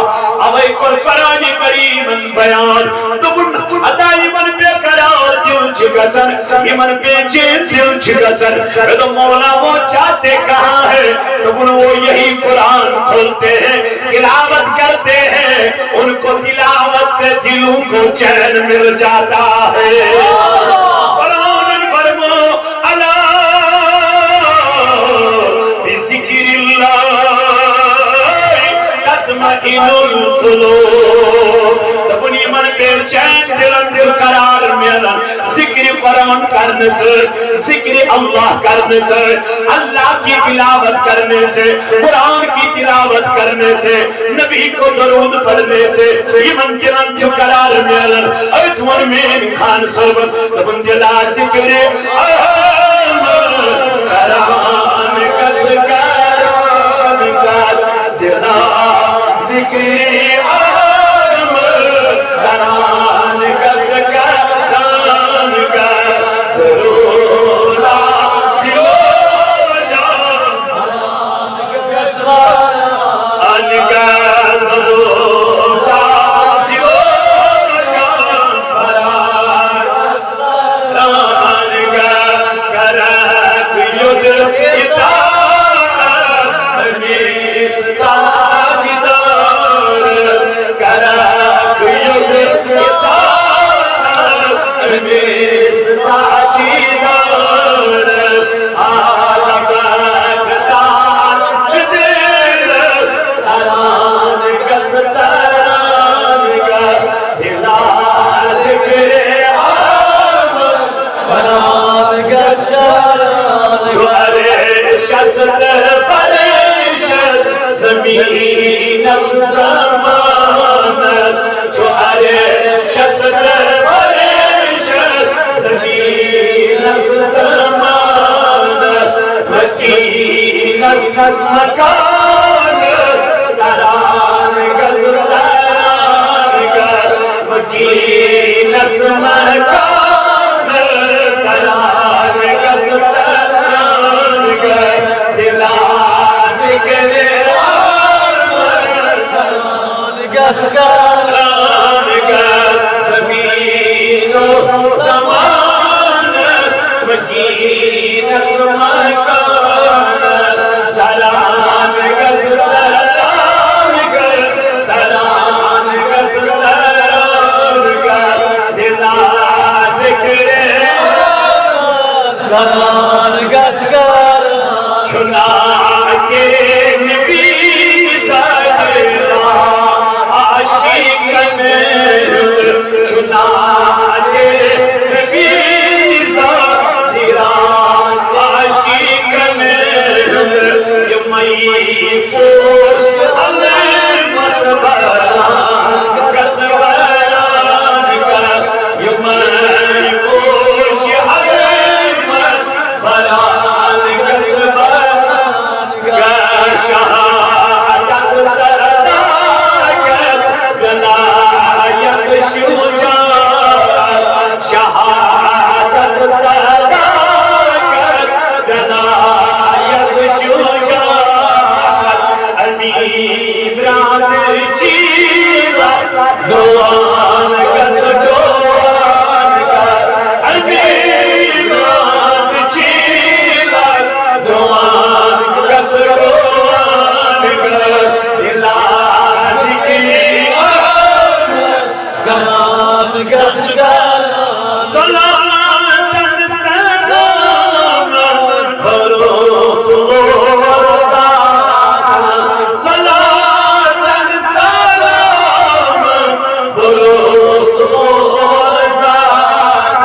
اوے کوٚر قرآن کریمن بیان، دوٚپُن، ہتا یِمن بے قرار دِل چھِ گژھان، یِمن بے چین دِل چھِ گژھان۔ مےٚ دوٚپ، مولا، وہ جاتے کہاں ہے؟ دوٚپُن، وہ یہی قرآن کھولتے ہیں، تلاوت کرتے ہیں، ان کو تلاوت سے دلوں کو چین مل جاتا ہے۔ قرآن فرمو، الا بذکر اللہ تطمئن القلوب۔ دوٚپُن، یِمن بے چین دِلن چھُ قرار میلان ذکر قرآن کرنے سے، ذکر اللہ کرنے سے، اللہ کی تلاوت کرنے سے، قرآن کی تلاوت کرنے سے، نبی کو درود پڑھنے سے، یِمن دِلن چھُ قرار میلان۔ أتھۍ ووٚن میٲنۍ خان صٲبن، دوٚپُن، دِلا ذکر احمد کران گژھ، کران گژھ، دِلا ذکر احمد کران گژھ، کران گژھ، درودا دِلو جان۔ تران گژھ، تران گژھ، دِلا ذکر احمد۔ تران گژھ، تران چھُ عرشس تہٕ فرشس، زمینس زمانس چھُ عرشس تہٕ فرشس، زمینس زمانس، مکینس مکانس، سران گژھ، سران گژھ، مکینس مکانس، سران گژھ، سران گژھ، دِلا ذکر احمد۔ گژھ، کران گژھ، زمین و زمانس، مکینس مکانس، سران گژھ، سران گژھ، سران گژھ، سران گژھ، دِلا ذکر کران گژھ، کران۔ چھُ ناکہ نبی زادہ عاشقن ہُنٛد، چھُ ناکہ نبی زادہ عاشقن ہُنٛد، یِمَے پوش علمس بران گژھ، بران گژھ، یِمَے پوش علمس بران گژھ، بران گژھ، شہادت سر طاقت ولایت شجاعت، شہادت سر طاقت ولایت شجاعت، امی برات چیلس ڈوان گژھ، ڈوان گژھ، امی برات چیلس ڈوان گژھ، ڈوان گژھ، دِلا ذکر احمد کران گژھ، کران۔ صلاتاً سلاماً بر رسول ذات، صلاتاً سلاماً بر رسول ذات،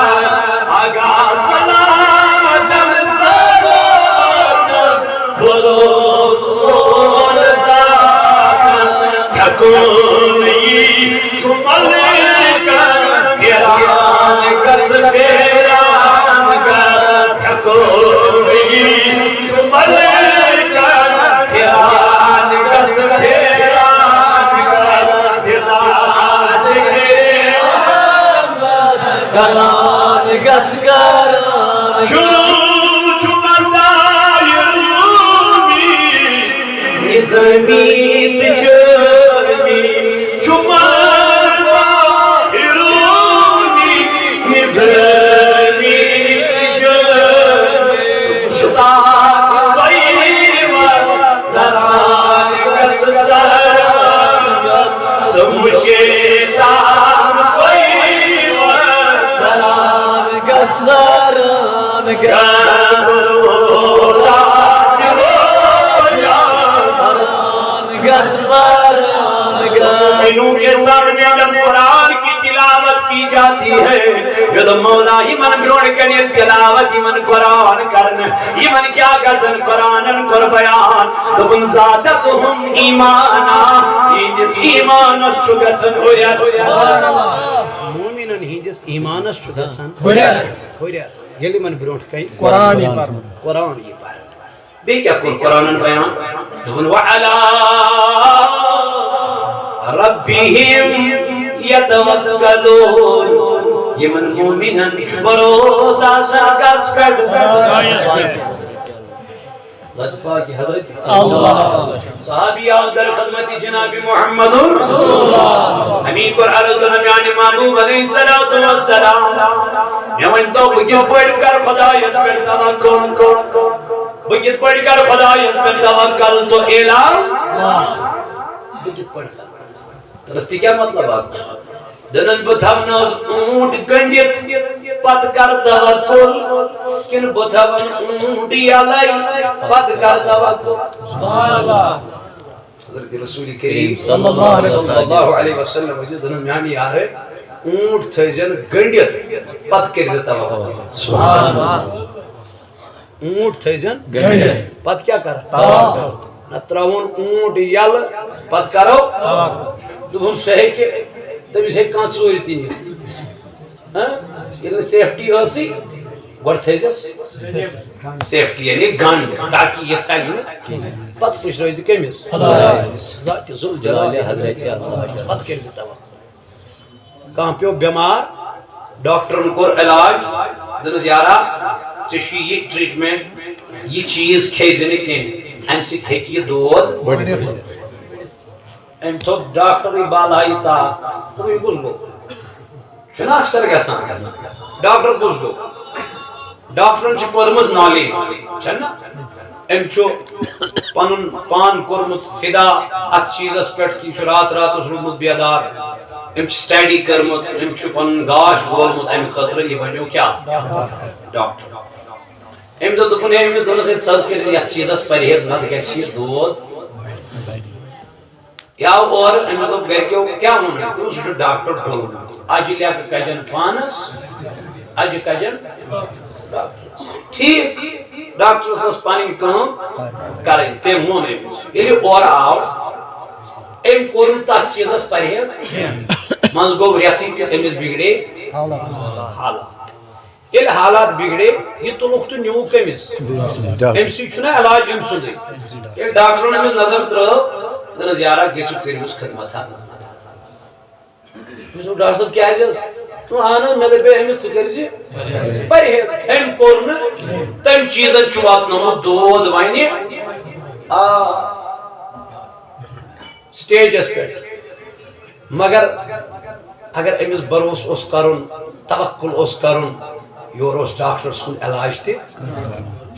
آقا صلاتاً سلاماً بر رسول ذات۔ تھکن یی چھُ ملکن، پھیران گژھ، پھیران شروع چھُ مداحِ رومی، نظامی تہٕ جٲمی چھُ مداحِ رومی، نظامی تہٕ جٲمی۔ مشتاق سوی سران گژھ سران، ژٕ مشتاق سوی سران گژھ سران گژھ۔ مومنوں کے سامنے جب قرآن کی تلاوت کی جاتی ہے، یوٚد مولا یِمن برونٛٹھ کنہِ تلاوت یِمن قرآن کرنہٕ، یِمن کیٛاہ گژھن قرآنن کوٚر بیان، دوٚپُن زادتہم ایمانا، یِہنٛدِس ایمانس چھُ گژھان ہُرٮ۪ر۔ مومنن ہٕنٛدِس ایمانس چھُ گژھان ہُرٮ۪ر۔ ہُرٮ۪ر۔ ییٚلہِ یِمن برونٛٹھ کنہِ قرآن یی پرنہٕ۔ قرآن یی پرنہٕ۔ بیٚیہِ کیٛاہ کوٚر قرآنن بیان؟ دوٚپُن، وعلی ربہم یتوکلون۔ یِمن مومنن چھُ بھروسہٕ آسان کس پٮ۪ٹھ؟ ذات پاک حضرت اللہ۔ صحابی آو در خدمت جناب محمد۔ أمی کوٚر عرض، دوٚپُن، میانہِ محبوب علیہ الصلوۃ والسلام، مےٚ ؤنۍ تو، بہٕ کِتھ پٲٹھۍ کرٕ خدایس پٮ۪ٹھ توکل؟ بہٕ کِتھ پٲٹھۍ کرٕ خدایس پٮ۪ٹھ توکل تہٕ اعلان؟ بہٕ کِتھ پٲٹھۍ کرٕ؟ درستی کیٛاہ مطلب اکھ؟ دَپان، بہٕ تھاونہٕ حظ اوٗنٹ گٔنڈِتھ، پتہٕ کر توکل، کِنہٕ بہٕ تھاوَن اوٗنٹ یَلَے، پتہٕ کر توکل؟ سبحان اللہ۔ حضرت رسول کریم صلی اللہ علیہ وسلم۔ صلی اللہ علیہ وسلم۔ وۄنۍ چھِ دَپان، میٛانہِ یارٕ، اوٗنٹ تھٲیزٮ۪ن گٔنڈِتھ، پتہٕ کٔرزِ توکل۔ سبحان اللہ۔ اوٗنٹ تھٲیزٮ۪ن گٔنڈِتھ۔ پتہٕ کیٛاہ کرٕ؟ توکل۔ نہ ترٛاوُن اوٗنٹ یَلہٕ، پتہٕ کرو۔ توکل۔ دوٚپُن، سُہ ہیٚکہِ، تٔمِس ہیٚکہِ کانٛہہ ژوٗرِ تہِ نِتھ۔ ہاں؟ ییٚلہِ نہٕ سیفٹی ٲسٕے، گۄڈٕ تھٲیزٮ۪س سیفٹی، یعنی گنٛڈ، تاکہِ یہِ ژَلہِ نہٕ۔ پتہٕ پُشرٲوزِ کٔمِس؟ خدایَس۔ ذاتِ ذوالجلال حضرت۔ پتہٕ کٔرزِ توکل۔ کانٛہہ پیوٚو بٮ۪مار، ڈاکٹرن کوٚر علاج، دوٚپنَس، یارا، ژےٚ چھُے یہِ ٹریٹمنٹ، یہِ چیٖز کھیٚیہِ زِ نہٕ کینٛہہ، اَمہِ سۭتۍ ہیٚکہِ یہِ دود۔ أمۍ تھوٚو ڈاکٹرٕے بالایہِ تاپھ۔ دوٚپُن، یہِ کُس گوٚو؟ چھُنہ اکثر گژھان۔ ڈاکٹر کُس گوٚو؟ ڈاکٹرن چھِ پٔرمٕژ نالیج، چھَنہ؟ أمۍ چھُ پنُن پان کوٚرمُت فدا اتھ چیٖزس پٮ۪ٹھ کہِ یہِ چھُ راتھ راتس روٗدمُت بیدار۔ أمۍ چھِ سٹڈی کٔرمٕژ، أمۍ چھُ پنُن گاش وولمُت امہِ خٲطرٕ، یہِ بنیو کیٛاہ؟ ڈاکٹر۔ أمۍ دوٚپ، دوٚپُن، ہے، أمِس دوٚپنَس، ہے، ژٕ حظ کٔرۍ زِ یَتھ چیٖزَس پرہیز، نَتہٕ گژھِ یہِ دود۔ یہِ آو اورٕ، أمِس دوٚپ گرِکیو، کیٛاہ ووٚن أمۍ؟ دوٚپُن، سُہ چھُ ڈاکٹر ڈوٚلمُت۔ اَجہِ لیٚکھٕ کَجَن پانَس، اَجہِ کَجَن ڈاکٹرَس۔ ٹھیٖک، ڈاکٹرَس ٲس پَنٕنۍ کٲم کَرٕنۍ، تٔمۍ ووٚن أمِس۔ ییٚلہِ یہِ اورٕ آو، أمۍ کوٚر نہٕ تَتھ چیٖزَس پرہیز کینٛہہ۔ منٛزٕ گوٚو رٮ۪تھٕے تہِ أمِس بِگڑے حالات۔ ییٚلہِ حالات بِگڑے، یہِ تُلُکھ تہٕ نیوٗکھ کٔمِس؟ ڈاکٹر۔ أمۍ سٕے چھُنہ علاج أمۍ سُنٛدُے۔ ییٚلہِ ڈاکٹرن أمِس نظر ترٲو، دوٚپنَس، یارا، گٔژھِو کٔرِوُس خدمت۔ أمِس دوٚپ، ڈاکٹر صٲب، کیٛازِ حظ؟ دوٚپُن، اہن حظ، مےٚ دَپے أمِس، ژٕ کٔرۍ زِ پرہیز۔ أمۍ کوٚر نہٕ، تَمہِ چیٖزَن چھُ واتنومُت دود وۄنۍ۔ آ۔ سٹیجس پٮ۪ٹھ۔ مگر اگر أمِس بروسہٕ اوس کرُن، توکل اوس کرُن، یورٕ اوس ڈاکٹر سُنٛد علاج تہِ۔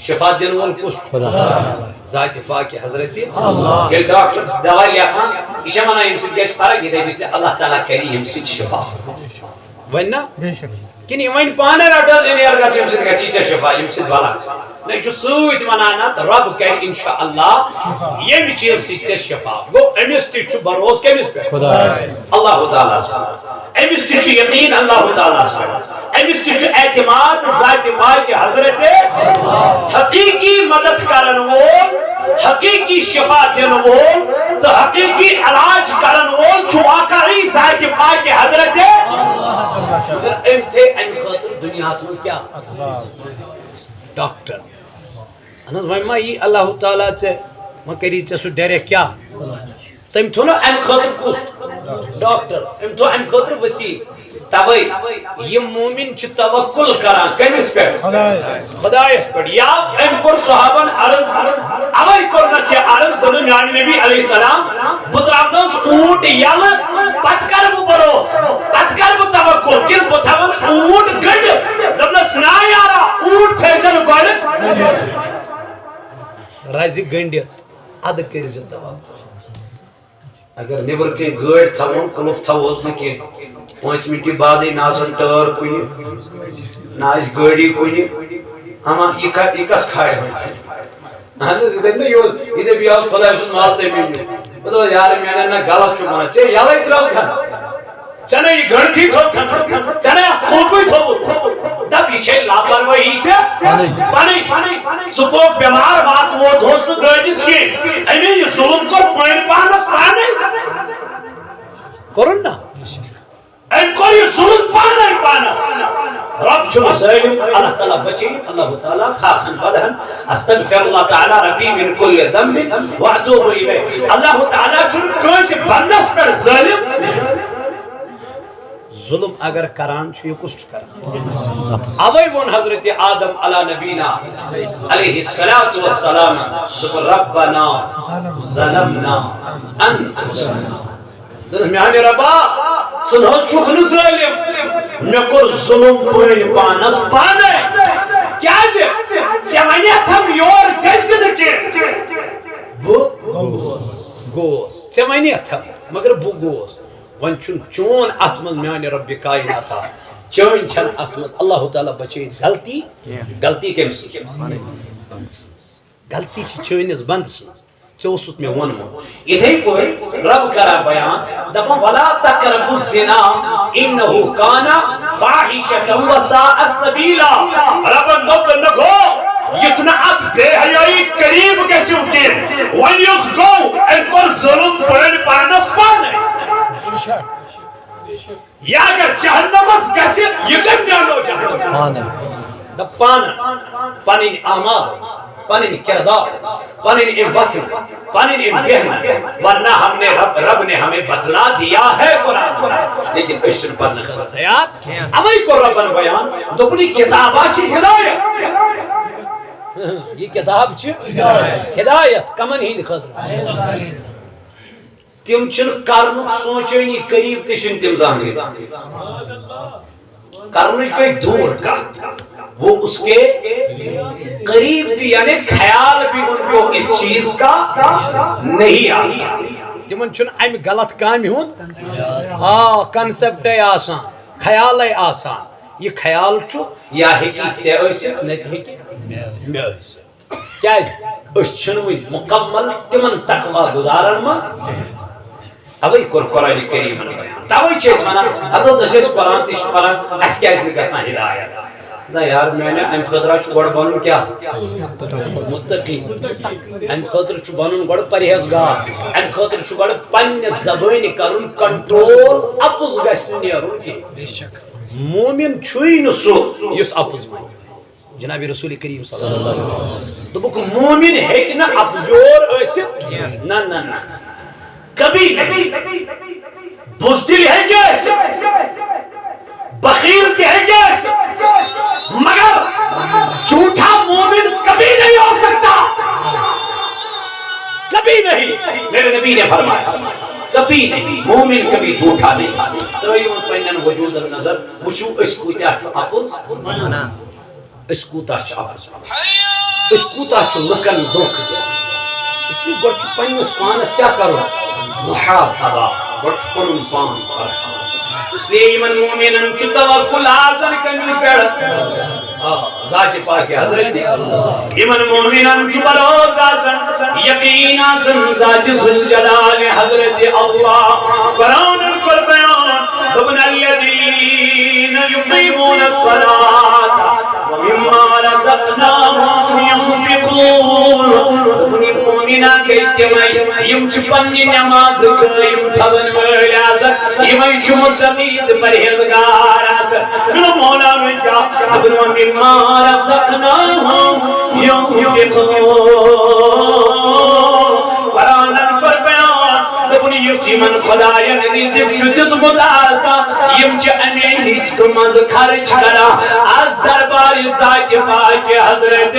شفا دِنہٕ وول کُس چھُ؟ خدا۔ ذاتِ پاکِ حضرتِ۔ ییٚلہِ ڈاکٹر دوا لیکھان، یہِ چھا وَنان، ییٚمہِ سۭتۍ گژھِ فرق؟ یہِ دَپہِ ژےٚ، اللہ تعالیٰ کرِ ییٚمہِ سۭتۍ شفا۔ وۄنۍ نا؟ بے شک۔ کِنہٕ یہِ وۄنۍ پانَے رَٹہٕ حظ اِنیر گژھ، ییٚمہِ سۭتۍ گژھِ ژےٚ شفا، ییٚمہِ سۭتۍ بَلاے۔ نہ، یہِ چھُ سۭتۍ وَنان، نَتہٕ رۄب کَرِ اِنشاء اللہ ییٚمہِ چیٖزٕ سۭتۍ ژےٚ شفا۔ گوٚو، أمِس تہِ چھُ بروسہٕ کٔمِس پٮ۪ٹھ؟ خدایَس۔ اللہ تعالیٰ ہَس پٮ۪ٹھ۔ أمِس تہِ چھُ یقیٖن اللہ تعالیٰ ہَس پٮ۪ٹھ۔ أمِس تہِ چھُ اعتماد ذاتِ پاکِ حضرت۔ حقیٖقی مدد کرن وول، حقیٖقی شفا دِنہٕ وول تہٕ حقیٖقی علاج کرن وول چھُ واقعی ذاتِ پاکِ حضرت۔ مگر أمۍ تھٲے اَمہِ خٲطرٕ دُنیاہَس منٛز کیٛاہ؟ ڈاکٹر۔ اہن حظ، وۄنۍ ما یی اللہ تعالیٰ ژےٚ، وۄنۍ کٔری ژےٚ سُہ ڈائریکٹ کیٛاہ؟ تٔمۍ تھوٚو نہ اَمہِ خٲطرٕ کُس؟ ڈاکٹر، أمۍ تھوٚو اَمہِ خٲطرٕ وسیٖلہٕ۔ توے یِم مومن چھِ توکل کران کٔمِس پٮ۪ٹھ؟ خدایس۔ خدایس پٮ۪ٹھ۔ یا أمۍ کوٚر صحابن عرض، اوے کوٚرنس یہِ عرض، دوٚپُن، میانہِ نبی علیہ السلام، بہٕ ترٛاونس اوٗنٹ یَلہٕ، پتہٕ کرٕ بہٕ بھروسہٕ، پتہٕ کرٕ بہٕ توکل، کِنہٕ بہٕ تھاوَن اوٗنٹ گٔنٛڈِتھ؟ دوٚپنس، نا یارا، اوٗنٹ تھٲیزٮ۪ن گۄڈٕ رزِ گٔنٛڈِتھ، ادٕ کٔرزِ توکل۔ اگر نیبر کن گٲڑۍ تھاوون، قلف تھاووس نہٕ کینٛہہ، پانٛژِ منٹہِ بعدٕے نہ آسن ٹٲر کُنہِ، نہ آسہِ گٲڑی کُنہِ، اما یہِ کا-، یہِ کس کھارِ وۄنۍ؟ اہن حظ، یہِ دپہِ نہ یہِ اوس، یہِ دپہِ یہِ اوس خۄداے سُنٛد مال تٔمۍ نیوٗ۔ بہٕ دپس، یارٕ میانٮ۪ن، نہ غلط چھُ ونان، ژےٚ یَلَے ترٛٲوتھن۔ ژےٚ نے یہِ گنٹھی تھوٚو، ژےٚ نے اَتھ قلفٕے تھوٚوُت۔ دَپ، یہِ چھے لاپروٲہی ژےٚ پنٕنۍ۔ پنٕنۍ۔ ژٕ گوٚو بٮ۪مار، واتہٕ ووت اوس نہٕ دٲدِس کینٛہہ۔ أمۍ یہِ ظُلُم کوٚر پٲنۍ پانَس پانَے۔ کوٚرُن نا؟ أمۍ کوٚر یہِ ظُلُم پانَے پانَس۔ رب چھُنہٕ ظٲلِم، اللہ تعالیٰ بچٲیِن، اللہ تعالیٰ خاخن بدہن۔ استغفر اللہ تعالیٰ ربی من کل ذنب واتوب الیہ۔ اللہ تعالیٰ چھُنہٕ کٲنٛسہِ بندس پٮ۪ٹھ ظٲلِم۔ ظلم اگر کران چھُ، یہِ کُس چھُ کران؟ اوے ووٚن حضرت آدم علی نبینا علیہ الصلوۃ والسلام، دوٚپُن، ربنا ظلمنا انفسنا۔ دوٚپُن، میانہِ ربا، ژٕ نہ حظ چھُکھ نہٕ ظٲلِم، مےٚ کوٚر ظلم پٲنۍ پانس پانے۔ کیازِ؟ ژےٚ ونیتھم یور گژھِ نہٕ کینٛہہ۔ بہٕ گوس۔ ژےٚ ونیتھم، مگر بہٕ گوس۔ وۄنۍ چھُنہٕ چون اتھ منٛز میانہِ رۄبِ کایناتہ، چٲنۍ چھنہٕ اتھ منٛز، اللہ تعالیٰ بچٲیِن غلطی۔ کینٛہہ۔ غلطی کٔمۍ سٕنٛز؟ بنٛدٕ سٕنٛز۔ غلطی چھِ چٲنِس بنٛدٕ سٕنٛز۔ ژےٚ اوسُتھ مےٚ ووٚنمُت۔ یِتھَے پٲٹھۍ رب کران بیان، دپان، ولا تقربوا الزنا انہ کان فاحشۃ وساء سبیلا۔ ربن دوٚپ، نہ گوٚو، یُتھ نہٕ اتھ بے حیٲیی قریب گژھِو کینٛہہ۔ وۄنۍ یُس گوٚو، أمۍ کوٚر ظلم پٲنۍ پانس پانے۔ یا اگر جہنمس گژھِ، یہِ کٔمۍ دیانو جہنم؟ پانہٕ۔ دپ پانہٕ، پنٕنۍ اعمال، پنٕنۍ کردار، پنٕنۍ یِم وتھنہٕ، پنٕنۍ یِم بیہنہٕ، ورنہ ہم نے رب، رب نے ہمیں بتلا دیا ہے قرآن۔ لیکن أسۍ چھِنہٕ پرنہٕ خٲطرٕ تیار۔ اوے کوٚر ربن بیان، دوٚپُن، یہِ کتابا چھِ ہدایت۔ یہِ کتاب چھِ ہدایت۔ کمن ہٕنٛدِ خٲطرٕ؟ تِم چھِنہٕ کرنُک سونچٲنی، قریب تہِ چھِنہٕ تِم زانٛہہ۔ کرنٕچ گٔے دوٗر کتھ، وہ اس کے قریب بھی، یعنی خیال بھی ان کو اس چیز کا نہیں آتا۔ تِمن چھُنہٕ امہِ غلط کامہِ ہُنٛد، آ، concept-ے آسان، خیالے آسان۔ یہِ خیال چھُ یا ہیٚکہِ ژےٚ ٲسِتھ، نتہٕ ہیٚکہِ مےٚ ٲسِتھ۔ کیازِ؟ أسۍ چھِنہٕ وٕنہِ مُکمل تِمن تقوی گُزارن منٛز۔ اوے کوٚر قرآن کریٖمن بیان۔ توے چھِ أسۍ ونان، اَدٕ حظ، أسۍ ٲسۍ قرآن تہِ چھِ پران، اَسہِ کیازِ نہٕ گژھان ہدایت؟ نہ یار میانہِ، امہِ خٲطرٕ چھُ گۄڈٕ بنُن کیٛاہ؟ متقی۔ امہِ خٲطرٕ چھُ بنُن گۄڈٕ پرہیزگار۔ امہِ خٲطرٕ چھُ گۄڈٕ پننہِ زبٲنۍ کرُن control، اپُز گژھِ نہٕ نیرُن کینٛہہ۔ مومن چھُے نہٕ سُہ یُس اپُز ونہِ۔ جناب رسول کریم صلی اللہ علیہ وسلم۔ دوٚپُکھ، مومن ہیٚکہِ نہٕ اپزور ٲسِتھ۔ نہ، نہ، نہ۔ کبھی نہیں۔ بزدل ہیٚکہِ ٲسِتھ۔ بخیل تہِ ہیٚکہِ ٲسِتھ۔ مگر جھوٹا مومن کبھی نہیں ہو سکتا۔ کبھی نہیں۔ میرے نبی نے فرمایا، کبھی نہیں۔ مومن کبھی جھوٹا نہیں۔ ترٲیِو وۄنۍ پننٮ۪ن وجودن نظر، وٕچھِو أسۍ کۭتیٛاہ چھُ اپُز۔ أسۍ کوٗتاہ چھِ اَپُز وَنان؟ أسۍ کوٗتاہ چھِ لُکَن دھوکہٕ دِوان؟ اس لیے گۄڈٕ چھُ پنٛنِس پانَس کیٛاہ کَرُن؟ محاسبہ۔ گۄڈٕ چھُ پَنُن پان پَرکھاوُن۔ اس لیے یِمَن مومِنَن چھُ توکل آسان کٔمِس پٮ۪ٹھ؟ آ، ذاتِ پاکِ حضرت۔ یِمَن مومِنَن چھُ بھروسہٕ آسان، یقیٖن آسان ذاتِ ذوالجلال حضرت اللہ۔ قرآنَن کوٚر بیان، دوٚپُن، الذين يقيمون الصلاة ومما رزقناهم ينفقون۔ دوٚپُن، یِم مومِنا گٔے تِمَے، یِم چھِ پننہِ نماز قٲیِم تھاوَن وٲلۍ آسان، یِمَے چھِ مُتقی تہٕ پرہیزگار آسان۔ میون مولا وۄنۍ کیٛاہ؟ دوٚپُن، ومما رزقناهم ينفقون۔ قرآنَن کوٚر بیان، دوٚپُن، یُس یِمَن خدایَن رزق چھِ اَمے رِزقہٕ منٛز خرٕچ کران از دربارِ ذاتِ پاکِ حضرت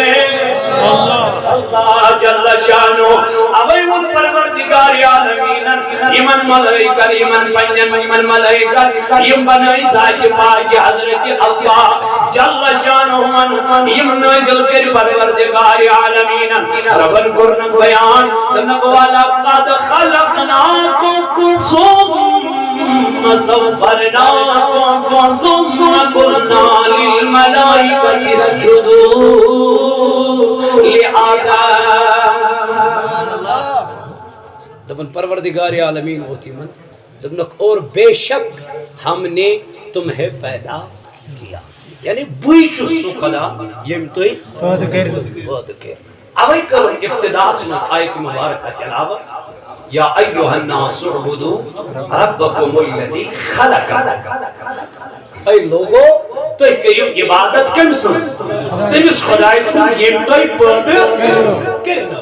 اللہ جل شانہ۔ اوے ووٚن پروردگارِ عالمیٖنن یِمن ملائکن، یِمن پننٮ۪ن یِمن ملائکن، یِم بنٲے ذاتِ پاکِ حضرت اللہ جل شانہ، یِم نٲزِل کٔرۍ پروردگارِ عالمیٖنن۔ ربن کوٚرنکھ بیان، دوٚپنکھ، "وَلَقَدْ خَلَقْنَاكُمْ ثُمَّ صَوَّرْنَاكُمْ ثُمَّ قُلْنَا لِلْمَلَائِكَةِ اسْجُدُوا لِآدَمَ۔" دوٚپُن، پروردگارِ عالمیٖن ووٚتھ یِمن، دوٚپنکھ، "اور بے شک ہم نے تمہیں پیدا کیا۔" یعنی بٕے چھُس سُہ خدا ییٚمۍ تُہۍ پٲدٕ کٔرِو۔ پٲدٕ کٔرِو۔ اوے کٔر ابتداہس منٛز آیت مبارکہ تلاوت، "یا ایھا الناس اعبدوا ربکم الذی خلقکم۔" اے لوگو، تُہۍ کٔرِو عبادت کٔمۍ سٕنٛز؟ تٔمِس خدایہِ سٕنٛز ییٚمۍ تۄہہِ پٲدٕ کٔرِو۔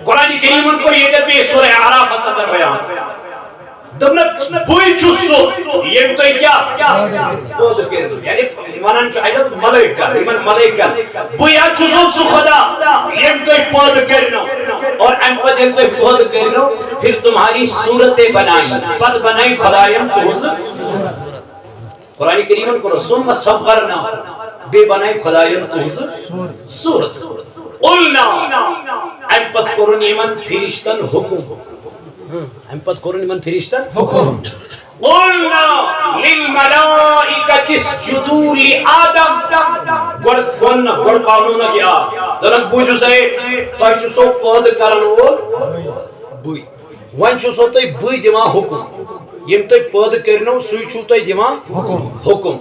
قرآن کریمن کوٚر ییٚتٮ۪تھ بیٚیہِ سورہ اعرافس اندر بیان۔ دوٚپنکھ، "بٕے چھُس سُہ ییٚمۍ تۄہہِ کیٛاہ پٲدٕ کٔرِو؟" یعنی ونان چھُ اَتٮ۪تھ ملٲیکن، یِمن ملٲیکن، "بٕے ہا چھُسو سُہ خدا ییٚمۍ تۄہہِ پٲدٕ کٔرنو۔ اور اَمہِ پتہٕ ییٚلہِ تۄہہِ پٲدٕ کٔرنو، پھر تمہاری صورتیں بنائی، پتہٕ بنائی خدایم تُہنٛز صورت۔" قرآن کریمن کوٚر، "ثم صورنا"، بیٚیہِ بنائی خدایم تُہنٛز صورت۔ قلنا، اَمہِ پتہٕ کوٚرُن یِمن فرشتن حکم۔ ہاں، اَمہِ پتہٕ کوٚرُن یِمن فرشتن حکم۔ قلنا للملائکۃ اسجدوا لآدم۔ گۄڈٕ ووٚن نہٕ، گۄڈٕ پاونو نہٕ کیٛاہ؟ دوٚپنکھ، "بوٗزِو سا، ہے، تۄہہِ چھُ سو پٲدٕ کرن وول بٕے۔ وۄنۍ چھُ سو تۄہہِ بٕے دِوان حکم۔ ییٚمۍ تۄہہِ پٲدٕ کٔرنو، سُے چھُو تۄہہِ دِوان حکم۔ حکم۔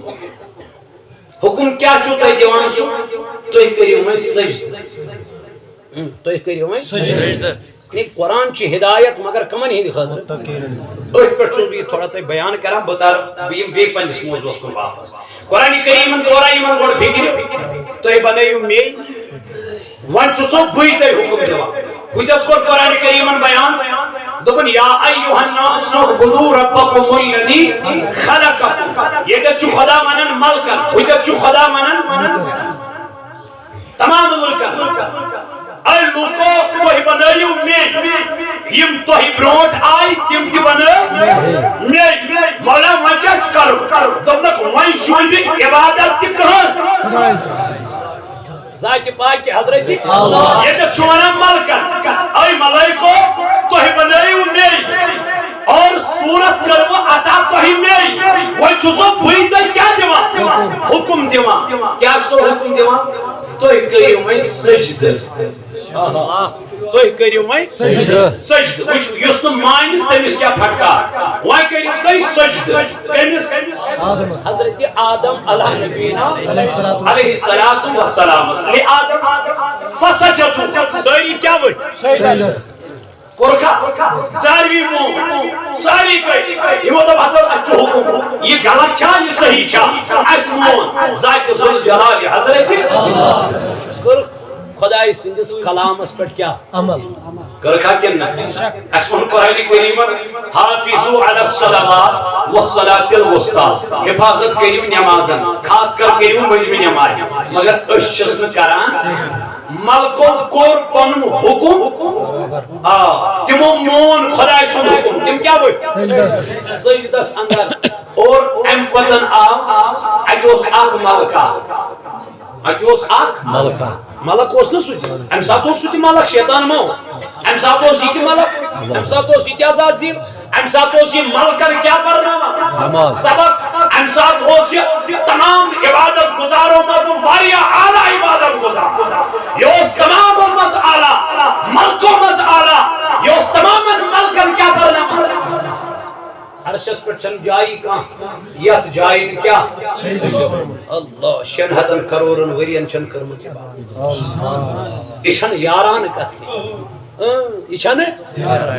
حکم کیٛاہ چھُو تۄہہِ دِوان سُہ؟ تُہۍ کٔرِو وۄنۍ سجدٕ۔ ہم، تُہۍ کٔرِو وۄنۍ سجدٕ۔" یعنی قرآن چھِ ہدایت، مگر کمن ہٕنٛدِ خٲطرٕ؟ متقین۔ أتھۍ پٮ۪ٹھ چھُس بہٕ یہِ تھوڑا تۄہہِ بیان کران، بہٕ ترٕ، بہٕ یِمہٕ بیٚیہِ پننِس موضوعس کُن واپس۔ قرآن کریمن تورا یِمن گۄڈٕ فکرِ، تُہۍ بنٲیِو مے، وۄنۍ چھُسو بٕے تۄہہِ حکم دِوان۔ ہُتٮ۪تھ کوٚر قرآن کریمن بیان، دوٚپُن، "یا ایھا الناس اعبدوا ربکم الذی خلقکم۔" ییٚتٮ۪تھ چھُ خدا ونان ملکن، ہُتٮ۪تھ چھُ خدا ونان تمام ملکن، "اے لوٗکو، تُہۍ بنٲیِو مے، یِم تۄہہِ برونٛٹھ آے، تِم تہِ بنٲے مے۔" مولا، وۄنۍ کیٛاہ چھُ کرُن؟ دوٚپنکھ، "وۄنۍ چھُے نہٕ عبادت تہِ کٕہٕنۍ۔" ذاتِ پاکِ حضرتِ اللہ۔ ییٚتٮ۪تھ چھُ ونان ملکن، "اے ملائکو، تُہۍ بنٲیِو مے اور صورت کٔرٕو عطا تۄہہِ مے۔ وۄنۍ چھُسو بٕے تۄہہِ کیٛاہ دِوان؟ حکم دِوان۔" کیٛاہ چھُسو حکم دِوان؟ "تُہۍ کٔرِو وۄنۍ سجدٕ۔" تُہۍ کٔرِو وۄنۍ سجدٕ۔ سجدٕ۔ وٕچھ، یُس نہٕ مانہِ، تٔمِس کیٛاہ پھٹکار۔ وۄنۍ کٔرِو تُہۍ سجدٕ۔ کٔمِس؟ آدمس۔ حضرت آدم علیہ نبینا علیہ الصلوۃ علیہ الصلوۃ والسلام۔ لآدم فسجدوا۔ سٲری کیٛاہ ؤتھۍ؟ سجدس۔ کوٚرکھا؟ ساروی مون۔ سٲری گٔے۔ یِمو دوٚپ، "حضرت، اَسہِ چھُ حُکُم۔ یہِ غلط چھا، یہِ صحیح چھا؟" اَسہِ مون۔ ذاتِ ذوالجلال حضرت۔ کٔرٕکھ خۄداے سٕنٛدِس کلامس پٮ۪ٹھ کیٛاہ؟ عمل۔ کٔرٕکھا کِنہٕ نہ؟ اَسہِ ووٚن قرآنِ کریٖمن، "حافظوا علی الصلوات والصلاۃ الوسطیٰ"، حفاظت کٔرِو نٮ۪مازن، خاص کر کٔرِو مٔنٛزمہِ نٮ۪مازِ۔ مگر أسۍ چھِس نہٕ کران۔ ملکو کوٚر پنُن حُکُم۔ آ، تِمو مون خۄداے سُنٛد حُکُم۔ تِم کیٛاہ ؤتھۍ؟ سجدس۔ سجدس اندر۔ اور اَمہِ پتن آو، اَتہِ اوس اکھ ملکہ۔ اَتہِ اوس اکھ ملکہ۔ ملک اوس نہٕ سُہ تہِ۔ اَمہِ ساتہٕ اوس سُہ تہِ ملک، شیطان ما اوس؟ اَمہِ ساتہٕ اوس یہِ تہِ ملک، اَمہِ ساتہٕ اوس یہِ تہِ عزازیل، اَمہِ ساتہٕ اوس یہِ ملکن کیٛاہ پرناوان؟ نماز۔ سبق۔ اَمہِ ساتہٕ اوس یہِ تمام عبادت گزارو منٛز واریاہ اعلیٰ عبادت گزار۔ یہِ اوس تمامو منٛز اعلیٰ، ملکو منٛز اعلیٰ۔ یہِ اوس تمامن ملکن کیٛاہ پرناوان؟ عرشس پٮ۪ٹھ چھنہٕ جایی کانٛہہ، یتھ جایہِ نہٕ کیٛاہ؟ اللہ، شٮ۪ن ہتن کرورن ؤرین چھنہٕ کٔرمٕژ عبادت۔ یہِ چھنہٕ یارانہٕ کتھ کینٛہہ۔ اۭں، یہِ چھنہٕ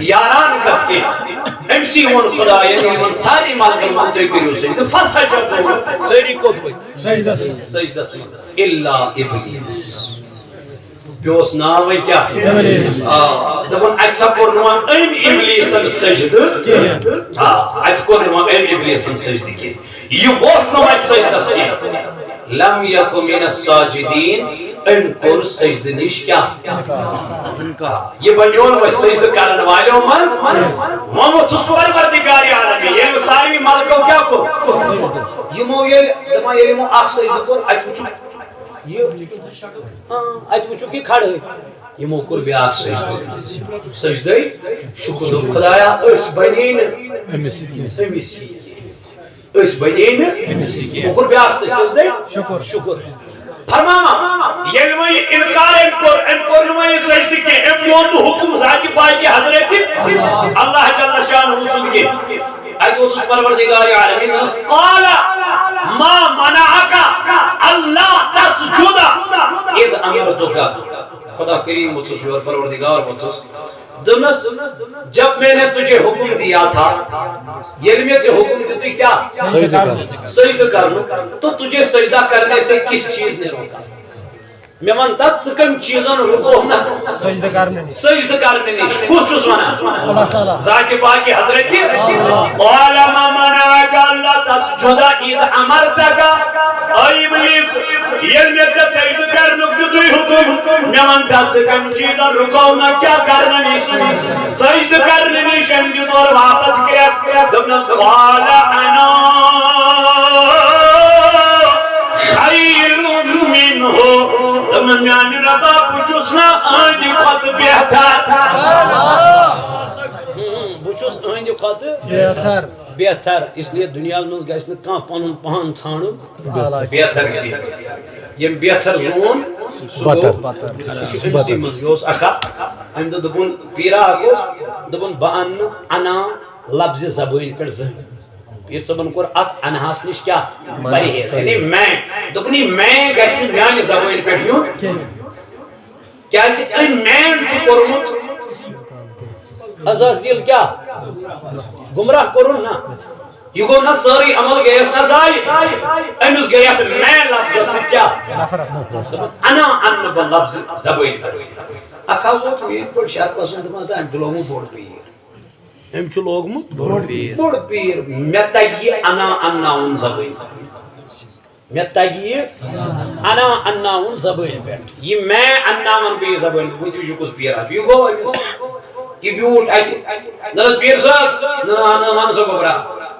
یارانہٕ کتھ کینٛہہ۔ أمۍ سٕے ووٚن خۄداین، یِمن سارے ملکن ووٚن، "تُہۍ کٔرِو سجدٕ۔" فسجدوا۔ سٲری کوٚت ؤتھۍ؟ سجدس منٛز۔ سجدس منٛز۔ الا ابلیس۔ بیٚیہِ اوس ناو وۄنۍ کیٛاہ؟ ابلیس۔ آ، دَپان، اَتہِ سا کوٚر نہٕ وۄنۍ أمۍ ابلیسن سجدٕ کینٛہہ۔ آ، اَتہِ کوٚر نہٕ وۄنۍ أمۍ ابلیسن سجدٕ کینٛہہ۔ یہِ ووٚتھ نہٕ وۄنۍ سجدس کینٛہہ۔ لم یکن من الساجدین، أمۍ کوٚر سجدٕ نِش کیٛاہ؟ انکار۔ یہِ بنیوو نہٕ وۄنۍ سجدٕ کرن والیو منٛز۔ وۄنۍ ووٚتھُس پروردگار عالمین، ییٚلہِ سارنٕے ملکو کیٛاہ کوٚر؟ یِمو ییٚلہِ، دپان ییٚلہِ یِمو اکھ سجدٕ کوٚر، اتہِ وٕچھُکھ یہِ، ہاں، اتہِ وٕچھُکھ یہِ کھڑہٕے۔ یِمو کوٚر بیٛاکھ سجدٕ۔ سجدے شکر، دوٚپ خدایا، أسۍ بنے نہٕ أمِس سۭتۍ کینٛہہ۔ أمِس سۭتۍ کینٛہہ۔ أسۍ بنے نہٕ أمِس سۭتۍ کینٛہہ۔ وۄنۍ کوٚر بیٛاکھ سجدٕ۔ سجدے شکر۔ شکر۔ فرماوان، ییٚلہِ وۄنۍ یہِ انکار أمۍ کوٚر، أمۍ کوٚر نہٕ وۄنۍ یہِ سجدٕ کینٛہہ، أمۍ مون نہٕ حکم ذاتِ پاکِ حضرت اللہ جل شانہ سُنٛد کینٛہہ۔ اتہِ ووٚتھُس پروردگار عالمین، دوٚپُس، قال ما منعک الا تسجد اذ امرتک۔ خدا کریم ووٚتھُس یور، پروردگار ووٚتھُس۔ دوٚپنَس، جب میں نے تجھے حکم دیا تھا، ییٚلہِ مےٚ ژےٚ حکم دیُتُے کیٛاہ؟ سجدٕ کرنُک۔ سجدٕ کرنُک۔ تو تجھے سجدہ کرنے سے کس چیز نے روکا؟ مےٚ وَن تہٕ، ژٕ کَمہِ چیٖزَن رُکوو نہ؟ سجدٕ کرنہٕ نِش۔ سجدٕ کرنہٕ نِش۔ کُس چھُس وَنان؟ اللہ تعالیٰ۔ ذاتِ پاکِ حضرتِ۔ قال ما منعک الا تسجد اذ امرتک۔ اے ابلیس، ییٚلہِ مےٚ ژےٚ سجدٕ کرنُک دیُتُے حُکُم، مےٚ وَن تہٕ، ژٕ کَمہِ چیٖزَن رُکوو نہ کیٛاہ کرنہٕ نِش؟ سجدٕ کرنہٕ نِش۔ أمۍ دیُت اورٕ واپس کرٛٮ۪کھ، دوٚپنَس، قال انا خیر منہ۔ دوٚپُن، میٛانہِ رۄبا، بہٕ چھُس نہ أہنٛدِ کھۄتہٕ بہتر۔ بہٕ چھُس أہنٛدِ کھۄتہٕ بہتر۔ بہتر۔ اس لیے دُنیاہَس منٛز گژھِ نہٕ کانٛہہ پَنُن پان ژھانٛڈُن بہتر کینٛہہ۔ ییٚمۍ بہتر زون، سُہ گوٚو، بدتر۔ سُہ چھُ أمۍ سٕے منٛز۔ یہِ اوس اکھ اکھ۔ أمۍ دوٚپ، دوٚپُن، پیٖرا اکھ اوس، دوٚپُن، بہٕ اَنہٕ نہٕ انا لفظِ زبٲنۍ پٮ۪ٹھ زٕہٕنۍ۔ پیٖر صٲبن کوٚر اتھ انہس نِش کیٛاہ؟ پرہیز۔ یعنی میں، دوٚپُن، یہِ میں گژھِ نہٕ میانہِ زبٲنۍ پٮ۪ٹھ یُن۔ کیٛازِ أمۍ میں چھُ کوٚرمُت عزازیل کیٛاہ؟ گمراہ کوٚرُن نا۔ یہِ گوٚو نا سٲرٕے عمل گٔیَس نا ضایع۔ أمِس گٔے اتھ میں لفظس سۭتۍ کیٛاہ؟ دوٚپُن، انا انہٕ بہٕ لفظ زبٲنۍ پٮ۪ٹھ۔ اکھ حظ ووت میٛٲنۍ پٲٹھۍ شرپس سُنٛد، دوٚپُن، ہتا أمۍ چھُ لوگمُت بوٚڑ پیٖر۔ أمۍ چھُ لوگمُت بوٚڑ پیٖر۔ بوٚڑ پیٖر۔ مےٚ تَگہِ یہِ انا انناوُن زبٲنۍ۔ مےٚ تَگہِ یہِ انا انناوُن زبٲنۍ پٮ۪ٹھ۔ یہِ میں انناوَن بہٕ یہِ زبٲنۍ پٮ۪ٹھ۔ وٕچھ، یہِ کُس پیٖرا چھُ۔ یہِ گوٚو أمِس۔ یہِ بیوٗٹھ اَتہِ۔ دوٚپنَس، پیٖر صٲب، نہ، نہ، نہ، وَن سا گوٚبرا۔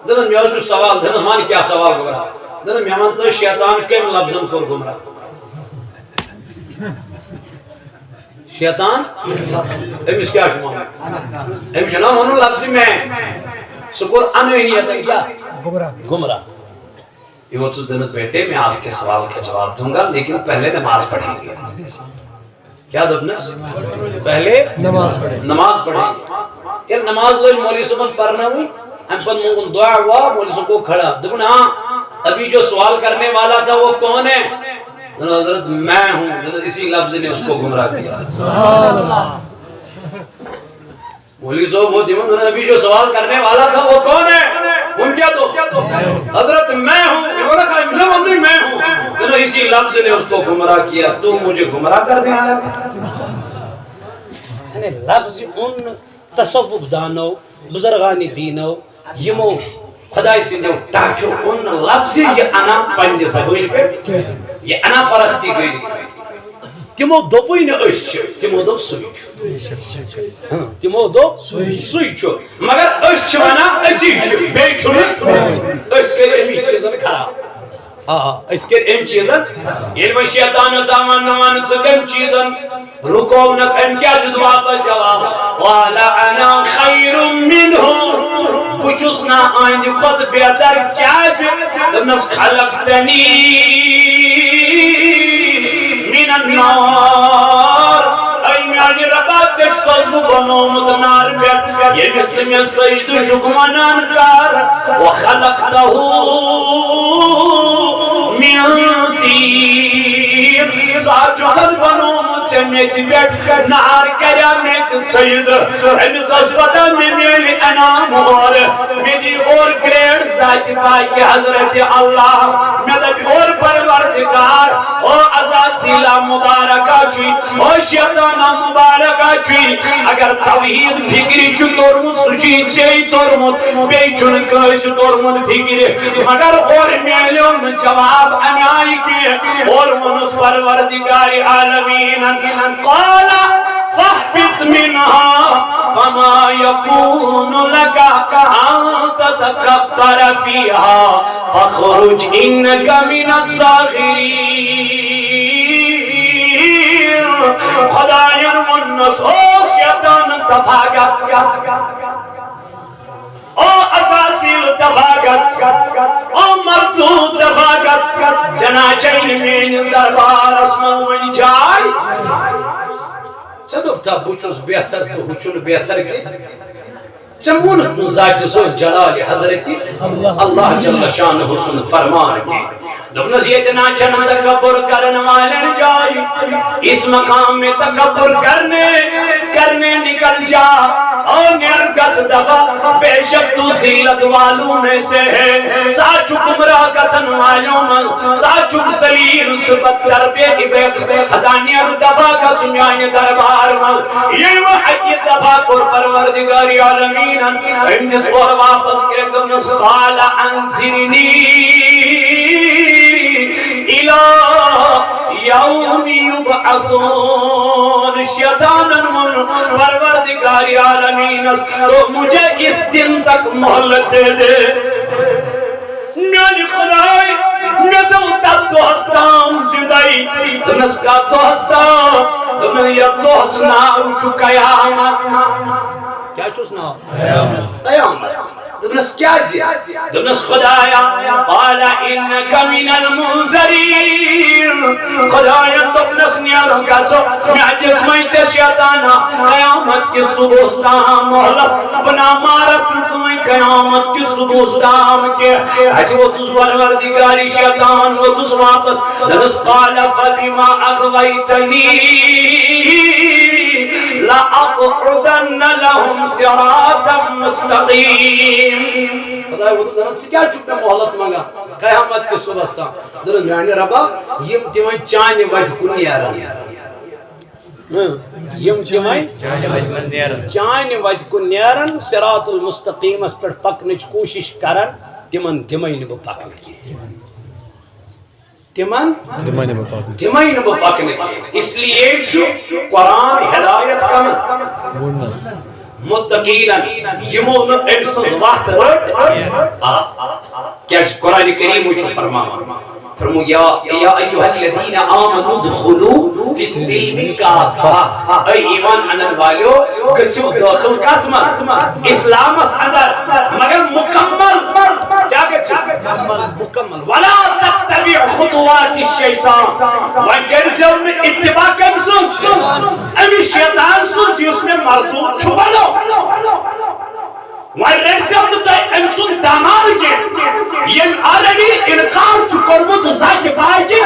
دوٚپنَس، مےٚ حظ چھُ سوال۔ دوٚپنَس، وَن کیٛاہ سوال گوٚبرا؟ دوٚپنَس، مےٚ وَن تہٕ، شیطان کَمہِ لفظن کوٚر گمراہ؟ شیطان؟ أمِس کیٛاہ چھُ وَنُن؟ أمِس چھُنہ وَنُن لفظِ میں۔ سُہ کوٚر انٲنیتن کیٛاہ؟ گمراہ۔ گمراہ۔ یہِ ووٚتھُس، دوٚپنَس، بیٹے، میں آپ کے سوال کا جواب دوں گا، لیکن پہلے نماز پڑھیں گے۔ کیٛاہ دوٚپنَس؟ پہلے نماز پڑھیں۔ نماز پڑھیں گے۔ ییٚلہِ نماز لٔج مولوی صٲبن پرناوٕنۍ، اَمہِ پتہٕ مونٛگُن دعا وعا، مولوی صٲب گوٚو کھڑا۔ دوٚپُن، ہاں، ابھی جو سوال کرنے والا تھا، وہ کون ہے؟ دوٚپُن، حضرت، میں ہوں۔ دوٚپُن، اسی لفظ نے اس کو گمراہ کیا۔ مولوی صٲب ووت یِمن، دوٚپُن، ابھی جو سوال کرنے والا تھا، وہ کون ہے؟ وۄنۍ کیٛاہ دوٚپ؟ حضرت، میں ہوں۔ یِمو دوٚپ، أمۍ چھُنہ ووٚنمُت، میں ہوں۔ دوٚپُن، اسی لفظ نے اس کو گمراہ کیا، تو مجھے گمراہ کرنے آیا تھا۔ یعنی لفظ اوٚن نہٕ تصوف دانو، بزرگان دینو، یِمو خداے سٕنٛدیو ٹاٹھیو اوٚن نہٕ لفظ یہِ انا پننہِ زبٲنۍ پٮ۪ٹھ، یہِ انا پرستی گٔے۔ تِمو دوٚپُے نہٕ أسۍ چھِ، تِمو دوٚپ سُے چھُ۔ ہاں، تِمو دوٚپ سُے چھُ۔ مگر أسۍ چھِ ونان أسی چھِ، بیٚیہِ چھُنہٕ۔ أسۍ کٔرۍ أمی چیٖزن خراب۔ آ، أسۍ کٔرۍ أمۍ چیٖزن۔ ییٚلہِ وۄنۍ شیطانس آو وننہٕ، ونہٕ ژٕ کٔمۍ چیٖزن رُکوونکھ، أمۍ کیٛاہ دیُت واپس جواب؟ قال انا خیر منہ، بہٕ چھُس نا أہنٛدِ کھۄتہٕ بہتر۔ کیٛازِ؟ دوٚپنس، خلقتنی من النار، اے میانہِ ربا، ژےٚ چھُسَے بہٕ بنوومُت نارٕ پٮ۪ٹھ، ییٚمِس ژٕ مےٚ سجدٕ چھُکھ ونان کر، وخلقتہ من طین، ژٕ ہا چھُکھ بنوومُت ژےٚ میٚژِ پٮ۪ٹھ نار کَریا میٚژِ سجدٕ۔ أمِس ٲس پتہ مےٚ میلہِ انعام اورٕ، مےٚ دی اورٕ گرٛیڈ ذاتِ پاکہِ حضرت اللہ۔ مےٚ دَپہِ اورٕ پروردگار، او عزازیلا مبارکہ چھُے، او شیطانہ مبارکہ چھُے، اگر توحید فکرِ چھُ توٚرمُت، سُہ چھُے ژےٚ توٚرمُت، بیٚیہِ چھُنہٕ کٲنٛسہِ توٚرمُت فکرِ۔ مگر اورٕ میلیو نہٕ جواب اَمہِ آیہِ کینٛہہ۔ اورٕ ووٚنُس پروردگار عالمیٖنَن، قال فاهبط منها فما يكون لك أن تتكبر فيها فاخرج إنك من الصاغرين۔ خدایَن ووٚننَس، او شیطان، دفا گژھ۔ او عزازیل، دفا گژھ۔ او مردود، دفا گژھ۔ ژےٚ نہ چھے نہٕ میٲنِس دربارس منٛز وۄنۍ جاے۔ ژےٚ دوٚپتھا بہٕ چھُس بہتر تہٕ ہُہ چھُنہٕ بہتر کینٛہہ؟ ژےٚ ووٚنُتھ نہٕ ذاتِ ذوالجلالِ حضرتِ اللہ جل شانہ سُنٛد فرمان کینٛہہ؟ دوٚپنَس، ییٚتہِ نہ چھَنہٕ تکبر کرن والٮ۪ن جاے۔ اس مقام میں تکبر کرنے، کرنے نکل جا۔ او نیر گژھ دفا، بے شک تو ذلت والوں میں سے ہے۔ ژٕ ہا چھُکھ گمراہ گژھن والٮ۪و منٛز، ژٕ ہا چھُکھ ذلیل تہٕ بدتر بے عبادت۔ خدا نیر دفا گژھ میانہِ دربار منٛز۔ ییٚلہِ وۄنۍ اَکہِ دفعہ کوٚر پروردگار عالمیٖنَن أمۍ دِژ اورٕ واپس گرٛٮ۪کھ، دوٚپنَس، قال انظرنی الی یوم یبعثون۔ شیطانن ووٚن پروردگار عالمیٖنَس، تو مجھے اس دن تک مہلت دے دے۔ میانہِ خدای، مےٚ دوٚپ تتھ دۄہس تام زندے۔ دوٚپنس، کتھ دۄہس تام؟ دوٚپنس، یتھ دۄہس ناو چھُ قیامت۔ کیٛاہ چھُس ناو؟ قیامت۔ دوٚپنس، کیٛازِ؟ دوٚپنس، خدایا، قال انک من المنظرین۔ خداین دوٚپنس، نیرو گژھو، مےٚ دِژمے ژےٚ شیطانہ قیامت کِس صبحس تام مہلت۔ بہٕ نہ مارکھ نہٕ ژٕ وۄنۍ قیامت کِس صبحس تام کینٛہہ۔ اَتہِ ووٚتھُس پروردگار شیطان، ووٚتھُس واپس۔ دوٚپُس، قال فبما اغویتنی لاقعدن لهم صراطا مستقیم۔ خداے ووٚتھُس دَپان، ژٕ کیٛازِ چھُکھ مےٚ مہلت منٛگان قیامت کِس صبحس تام؟ دوٚپُن، میانہِ رۄبا، یِم تہِ وۄنۍ چانہِ وَتہِ کُن نیرن۔ ہاں، یِم تہِ وۄنۍ چانہِ وَتہِ کُن نیرن، صراط المستقیمس پٮ۪ٹھ پکنٕچ کوٗشِش کرن، تِمن دِمے نہٕ بہٕ پکنہٕ کینٛہہ۔ تِمن دِمے نہٕ بہٕ پکنہٕ۔ دِمے نہٕ بہٕ پکنہٕ کینٛہہ۔ اس لیے چھُ قرآن ہدایت کران۔ ووٚن نہ۔ متقیٖنن، یِمو نہٕ أمۍ سٕنٛز وَتھ رٔٹ۔ آ، کیٛازِ قرآن کریٖمٕے چھُ فرماوان، فرمو، یا، یا ایھا الذین آمنوا ادخلوا فی السلم کافہ۔ اے ایمان انن والیو، گژھِو دٲخل کتھ منٛز؟ اسلامس اندر، مگر مکمل۔ کیٛاہ گژھِ؟ مکمل۔ ولا تتبعوا خطوات الشیطان۔ وۄنۍ کٔرۍزیو نہٕ اتباع کٔمۍ سٕنٛز؟ أمِس شیطان سٕنٛز، یُس مےٚ مردود چھُ بنومُت۔ وۄنۍ رٔٹۍزیو نہٕ تُہۍ أمۍ سُنٛد دماغ کینٛہہ۔ ییٚمۍ already انکار چھُ کوٚرمُت ذاتِ پاکہِ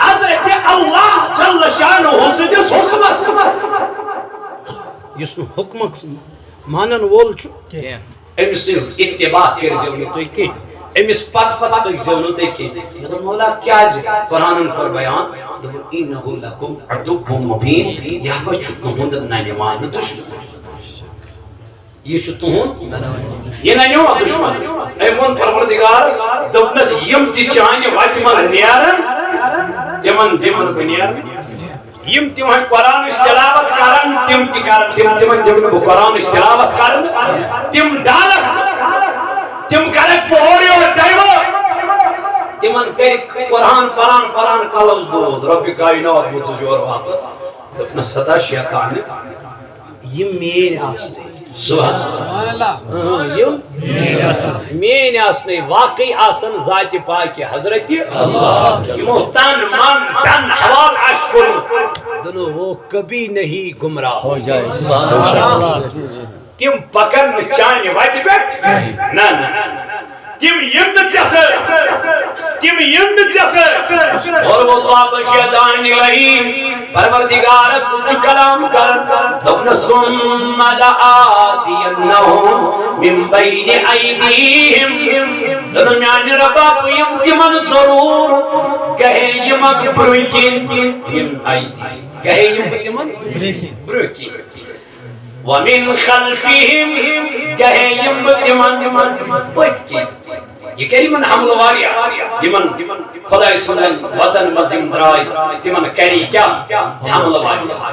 حضرت اللہ جل شانہ سٕنٛدِس حُکمس۔ یُس نہٕ حُکمس مانن وول چھُ کینٛہہ، أمۍ سٕنٛز اتباع کٔرۍزیو نہٕ تُہۍ کینٛہہ، أمِس پتہٕ پتہٕ پٔکۍزیو نہٕ تُہۍ کینٛہہ۔ مےٚ دوٚپ، مولا، کیٛازِ؟ قرآنن کوٚر بیان، دوٚپُن، انہ لکم عدو مبین، یہِ ہسا چھُ تُہُنٛد ننہِ وانہِ دُشمن۔ یہِ چھُ تُہُنٛد، یہِ ننیو دُشمن۔ أمۍ ووٚن پروردگارس، دوٚپنس، یِم تہِ چانہِ وتہِ منٛز نیرن، تِمن دِمہٕ نہٕ بہٕ نیرنہٕ۔ یِم تہِ وۄنۍ قرآنٕچ تلاوت کرن، تِم تہِ کرن، تِم، تِمن دِمہٕ نہٕ بہٕ قرآنٕچ تلاوت کرنہٕ۔ تِم ڈالکھ، تِم کرکھ بہٕ اورٕ یورٕ divert۔ تِمن کرِ قرآن پران پران کلس دود، رۄبِ کائنات ووٚتھُس یورٕ واپس۔ دوٚپنس، ہتا شیطانہٕ، یِم میٲنۍ آسنٕے۔ سبحان اللہ۔ اۭں، یِم میٲنۍ آسنٕے، واقعی آسن ذاتِ پاکہِ حضرتِ اللہ۔ یِمو تن، من، دن، حوال آسہِ کوٚرمُت۔ دونوں وہ کبھی نہیں گمراہ ہو جائے۔ سبحان اللہ۔ تِم پکن نہٕ چانہِ وتہِ پٮ۪ٹھ۔ نہ، نہ۔ تِم یِم نہٕ ژےٚ سۭتۍ، تِم یِم نہٕ ژےٚ سۭتۍ۔ اور وہ واپس شیطان الہی، پروردگار سُنٛد چھُ کلام کران۔ دوٚپنَس، ثم لآتينهم من بين أيديهم۔ دوٚپُن، میانہِ رۄبا، بہٕ یِمہٕ تِمن ضروٗر، گٔیے یِمن برٛونٛہہ کِنۍ، من أيديهم، گٔیے یِمہٕ بہٕ تِمن برٛونٛہہ کِنۍ۔ ومن خلفهم، گٔیے یِمہٕ بہٕ تِمن پٔتۍ کِنۍ۔ یہِ کرِ یِمن حملہٕ واریاہ، یِمن خداے سٕنٛدٮ۪ن وطن منٛز یِم درٛاے، تِمن کرِ کیٛاہ؟ حملہٕ واریاہ۔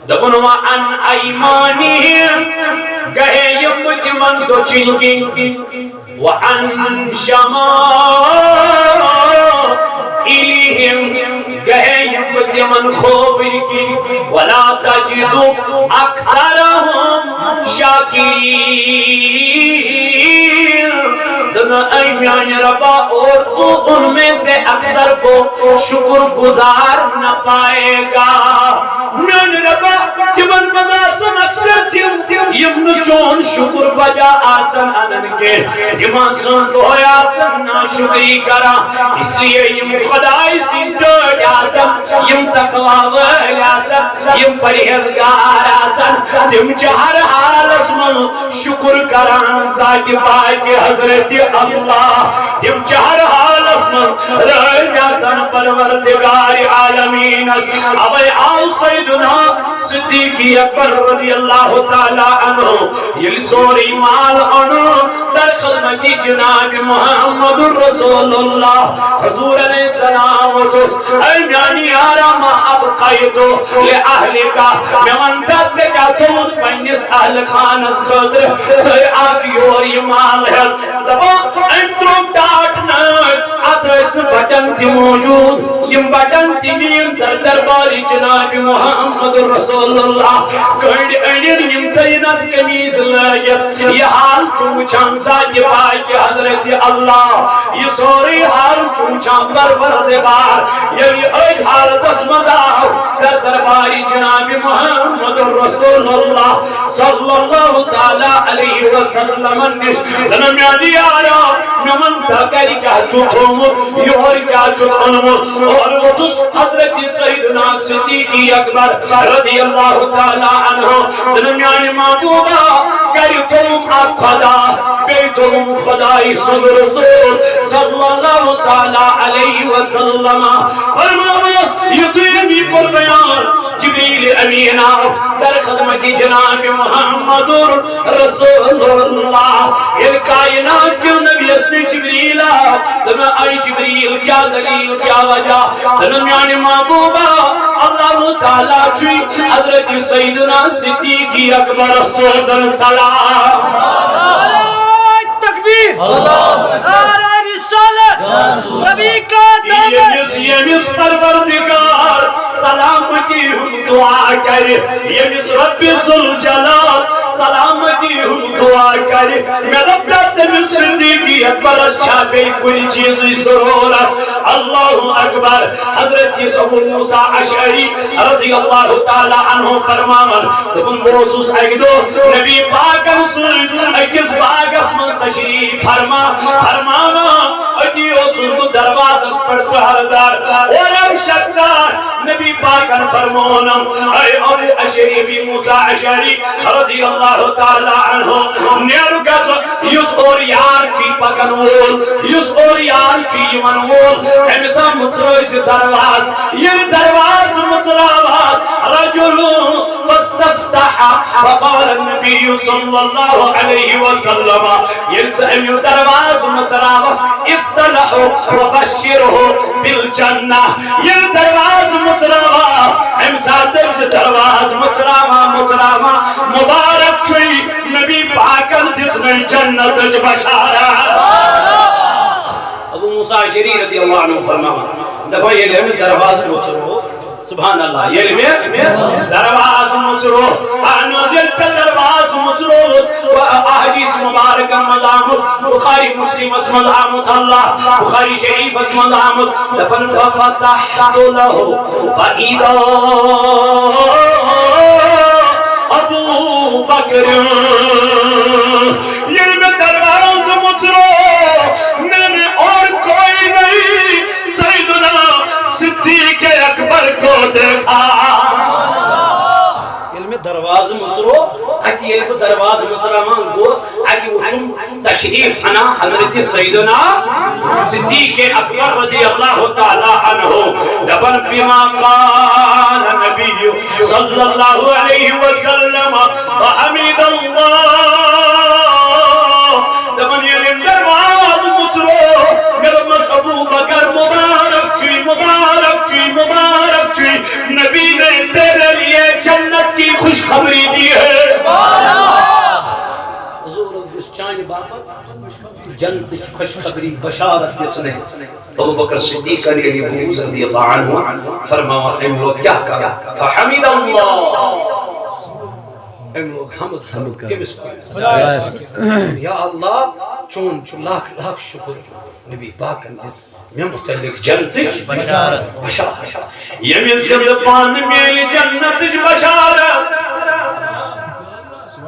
دوٚپُن، وعن أيمانهم، گٔیے یِمہٕ بہٕ تِمن دٔچھِنۍ کِنۍ۔ وعن شمائلهم، گٔیے یِمہٕ بہٕ تِمن کھووٕرۍ کِنۍ۔ ولا تجد أكثرهم شاكرين۔ دوٚپُن، اے میانہِ رۄبا، اور تو ان میں سے اکثر کو شکر گزار نہ پائے گا۔ میانہِ رۄبا، تِمن منٛز آسن اکثر تِم، یِم نہٕ چون شُکُر بجا آسن انان کینٛہہ۔ تِم آسن دۄہے آسن ناشُکری کران۔ اس لیے یِم خۄداے سٕنٛدۍ ٹٲٹھۍ آسن، یِم تقوی وٲلۍ آسن، یِم پرہیزگار آسن، تِم چھِ ہر حالس منٛز شُکُر کران ذاتِ پاکِ حضرت اللہ۔ تِم چھِ ہر حالس منٛز رٲضۍ آسان پروردگار عالمینس۔ اوے آو سیدنا صدیق اکبر رضی اللہ تعالیٰ عنہ ییٚلہِ سورُے مال اوٚن، در خدمت جناب محمد رسول اللہ، حضور علیہ السلام ووٚتھُس، اے میانہِ یارا، ما ابقیت لأہلک، مےٚ وَن تہٕ، ژےٚ کیٛاہ تھوٚوُتھ پننِس اہل خانس خٲطرٕ؟ سُہ آو اکھ یور یہِ مال ہٮ۪تھ، دپان، أمۍ ترٛوو ٹاٹھ نٲر، اتھ ٲسۍ نہٕ بٹن تہِ موجود، یِم بٹن تہِ نِیِم در دربارِ جناب محمد رسول اللہ، کٔنڈۍ أنِن یِم تھٲیِن اتھ قمیٖض لٲگِتھ۔ یہِ حال چھُ وٕچھان ذاتِ پاکِ حضرت اللہ، یہِ سورُے حال چھُ وٕچھان پروردگار۔ ییٚلہِ یہِ أتھۍ حالتس منٛز آو در دربارِ جناب محمد رسول اللہ صلی اللہ تعالیٰ علیہ وسلم نِش، دوٚپُن، میانہِ یارا، مےٚ وَن تہٕ، گرِ کیٛاہ چھُ تھوٚومُت، یور کیٛاہ چھُ اوٚنمُت؟ اور ووٚتھُس حضرت سیدنا صدیق اکبر رضی اللہ تعالیٰ عنہ، دوٚپُن، میانہِ محبوبا، گرِ تھوٚوُم اکھ خدا، بیٚیہِ تھوٚوُم خدایہِ سُنٛد رسول صلی اللہ تعالیٰ علیہ وسلم۔ فرماوُن، یُتھُے أمۍ یہِ کوٚر بیان، جبریل امین آو در خدمت جناب محمد رسول اللہ۔ ییٚلہِ کائنات کیو نبیس نِش جبریل آو، دوٚپُن، اے جبریل، کیٛاہ دلیل، کیٛاہ وجہ؟ دوٚپُن، میانہِ محبوبا، اللہ تعالیٰ چھُے حضرت سیدنا صدیق اکبرس سوزان سلام۔ نعرہ تکبیر، نعرہ رسالت، نبی کا دامن۔ ییٚمِس، ییٚمِس پروردگار سلامتی ہُنٛد دعا کرِ، ییٚمِس رب ذوالجلال سلامتی ہُنٛد دعا کرِ، مےٚ دوٚپ، تٔمِس صدیق اکبرس چھا بیٚیہِ کُنہِ چیٖزٕچ ضروٗرت؟ اللہ اکبر۔ حضرت ابو موسیٰ اشعری رضی اللہ تعالیٰ عنہ فرماوان، دوٚپُن، بہٕ اوسُس اَکہِ دۄہ نبی پاکن سۭتۍ أکِس باغس منٛز تشریف فرما، فرماوان، أتی اوسُس بہٕ دروازس پٮ۪ٹھ پہرٕ دار، اورٕ آو شخصا، نبی پاکن فرمونم، اے ابو اشعری، ابی موسیٰ اشعری رضی اللہ تعالیٰ عنہ، نیرٕ گژھ، یُس اورٕ یار چھُے پکن وول، یُس اورٕ یار چھُے یِوان وول، أمِس ہا مُژرٲوۍ زِ دروازٕ۔ ییٚلہِ دروازٕ مُژراوہس، رجل فاستفتح، فقال النبی صلی اللہ علیہ وسلم، ییٚلہِ ژٕ أمِس دروازٕ مُژراوکھ، افتحه وبشره بالجنة۔ ییٚلہِ دروازٕ مُژراوہس، اَمہِ ساتہٕ دٔپۍ زِ دروازٕ مُژراوان مُژراوان، مُبارک چھُے، نبی پاکن دِژ مےٚ جنتٕچ بشارت۔ ابو موسیٰ اشعری رضی اللہ عنہ فرماوان، دپان، ییٚلہِ أمۍ دروازٕ مُژروو، سبحان اللہ، ییٚلہِ مےٚ دروازٕ مُژروو، اہن حظ، ییٚلہِ ژےٚ دروازٕ مُژروو، و احادیث مبارکن منٛز آمُت، بخاری مسلمس منٛز آمُت، اللہ، بخاری شریفس منٛز آمُت، دپان، ففتحت له فإذا أبو بكر۔ ییٚلہِ مےٚ دروازٕ مُژروو، اتہِ ییٚلہِ بہٕ دروازٕ مُژراوان گوس، اتہِ وُچھُم تشریف انا حضرت سیدنا صدیق اکبر رضی اللہ تعالی عنہ۔ دپان، بما قال نبی صلی اللہ علیہ وسلم، فحمد اللہ۔ دپان، ییٚلہِ أمۍ دروازٕ مُژروو، مےٚ دوٚپمَس، ابو بکر، مبارک چھُے، مبارک چھُے، مبارک چھُے، نبی نے تیرے لیے جنت کی خوشخبری دی ہے۔ حضور دِژ چانہِ باپتھ جنتٕچ خوشخبری، بشارت دِژ نے۔ ابو بکر صدیق علی بوز رضی اللہ عنہ فرماوان، أمۍ لوگ کیٛاہ کرُن؟ فحمد اللہ۔ أمۍ لوگ حمد کرُن۔ کٔمِس؟ خۄدایَس۔ یا اللہ، چون چھُ لکھ لکھ شُکُر، نبی پاکن دِژ مےٚ مُتعلق جنتٕچ بشارت۔ بشارت۔ ییٚمِس زِندٕ پانہٕ میلہِ جنتٕچ بشارت۔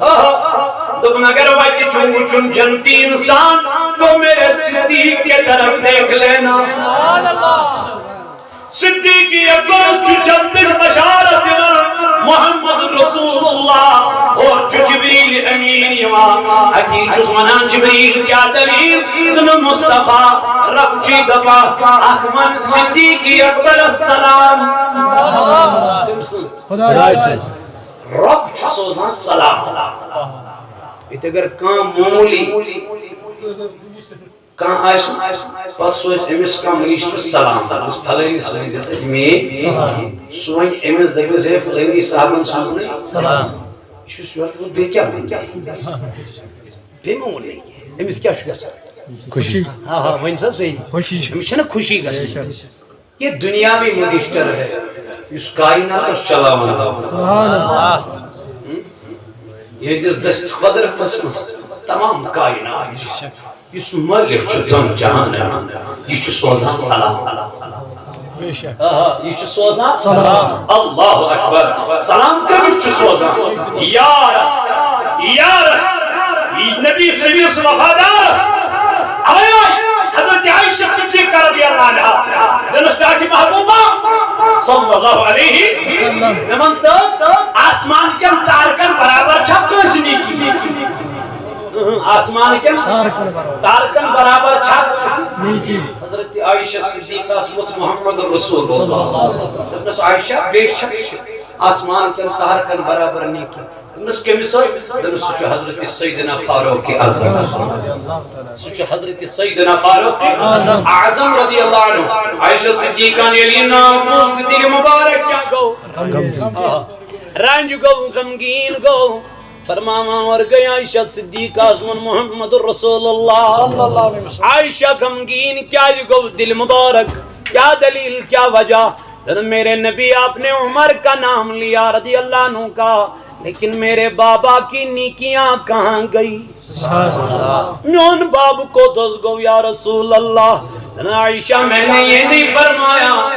آہا، دوٚپُن، اگر وتہِ چھُ وُچھُن جنتی انسان، تو میرے صدیق کے طرف دیکھ لینا۔ صدیق اکبرس چھُ جنتٕچ بشارت دِوان محمد رسول اللہ۔ ہورٕ چھُ جبریل امین یِوان، اتی چھُس ونان، جبریل، کیٛاہ دلیل؟ دوٚپُن، مصطفیٰ، رب چھُے دپان، اکھ ون صدیق اکبرس سلام۔ خۄداے سٕنٛز۔ رب چھُ سوزان سلام۔ ییٚتہِ اگر کانٛہہ معموٗلی کانٛہہ آسہِ، پتہٕ سوزِ أمِس کانٛہہ مٔنِش تہٕ سلام دپس، فلٲنِس ؤنۍ زِ تٔتھۍ میٛٲنۍ۔ سُہ وۄنۍ أمِس دپس، ہے، فلٲنی صاحبن سوز نہٕ سلام۔ یہِ چھُس یورٕ دپان، بیٚیہِ کیٛاہ وَنہِ؟ بیٚیہِ ما ووٚن مےٚ کینٛہہ؟ أمِس کیٛاہ چھُ گژھان؟ خوشی۔ ہا، ہا، وۄنۍ سا صحیح۔ خوشی چھِ۔ أمِس چھَنہ خوشی گژھان؟ یہِ دُنیاوی مٔنِشتر ہے، یُس کائناتس چلاوان۔ سبحان اللہ۔ ہم؟ یہندِس دست قدرتس منٛز تمام کائنات چھِ۔ یُس مٲلِک چھُ دۄن جہانن، یہِ چھُ سوزان سلام۔ بے شک۔ آہا، یہِ چھُ سوزان سلام۔ اللہ اکبر۔ سلام کٔمِس چھُ سوزان؟ یارس، یارس، نبی سٕنٛدِس وفادارس۔ اوے آے حضرت عائشہ صدیقہ رضی اللہ عنہا۔ دِلس پٮ۪ٹھ چھِ محبوبہ صلی اللہ علیہ وسلم۔ مےٚ وَن تہٕ، آسمان کٮ۪ن تارکن برابر چھا کٲنٛسہِ نیکی؟ اہم، آسمان کٮ۪ن تارکن برابر۔ تارکن برابر چھا کٲنٛسہِ؟ نیکی۔ حضرت عائشہ صدیقہ ٲس ووٚتھ محمد رسول اللہ۔ دوٚپنَس، عائشہ، بے شک چھِ آسمان کٮ۪ن تارکن برابر نیکی۔ دوٚپنَس، کٔمِس ٲسۍ؟ دوٚپنَس، سُہ چھُ حضرت سیدنا فاروق اعظم۔ سُہ چھُ حضرت سیدنا فاروق اعظم رضی اللہ عنہ۔ عائشہ صدیقہ ییٚلہِ یہِ ناو بوٗز تہٕ دِلہِ مبارک کیٛاہ گوٚو؟ آ، رنج گوٚو، غمگیٖن گوٚو۔ فرماوان اور گٔے عائشہ صدیقہ، حضرت محمد رسول اللہ۔ صلی اللہ علیہ وسلم۔ عائشہ غمگیٖن کیٛازِ گوٚو؟ دِل مبارک، کیٛاہ دلیل، کیٛاہ وجہ؟ دوٚپُن، میرے نبی، آپ نے عمر کا نام لیا رضی اللہ عنہ کا، لیکن میرے بابا کی نیکیاں کہاں گئی؟ سبحان اللہ۔ میون باب کوٚت حظ گوٚو یا رسول اللہ؟ دوٚپُن، عائشہ، میں نے یہ نہیں فرمایا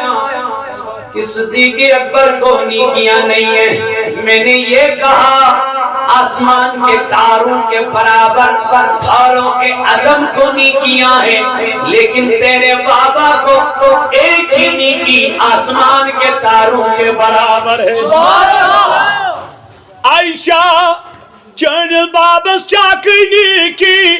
کہ صدیق اکبر کو نیکیاں نہیں ہیں۔ میں نے یہ کہا، آسمان کے تاروں کے برابر فاروق اعظم کو نیکیاں ہیں، لیکن تیرے بابا کو ایک ہی نیکی آسمان کے تاروں کے برابر ہے۔ سبحان اللہ۔ عائشہ، چٲنِس بابس چھِ اکٕے نیکی،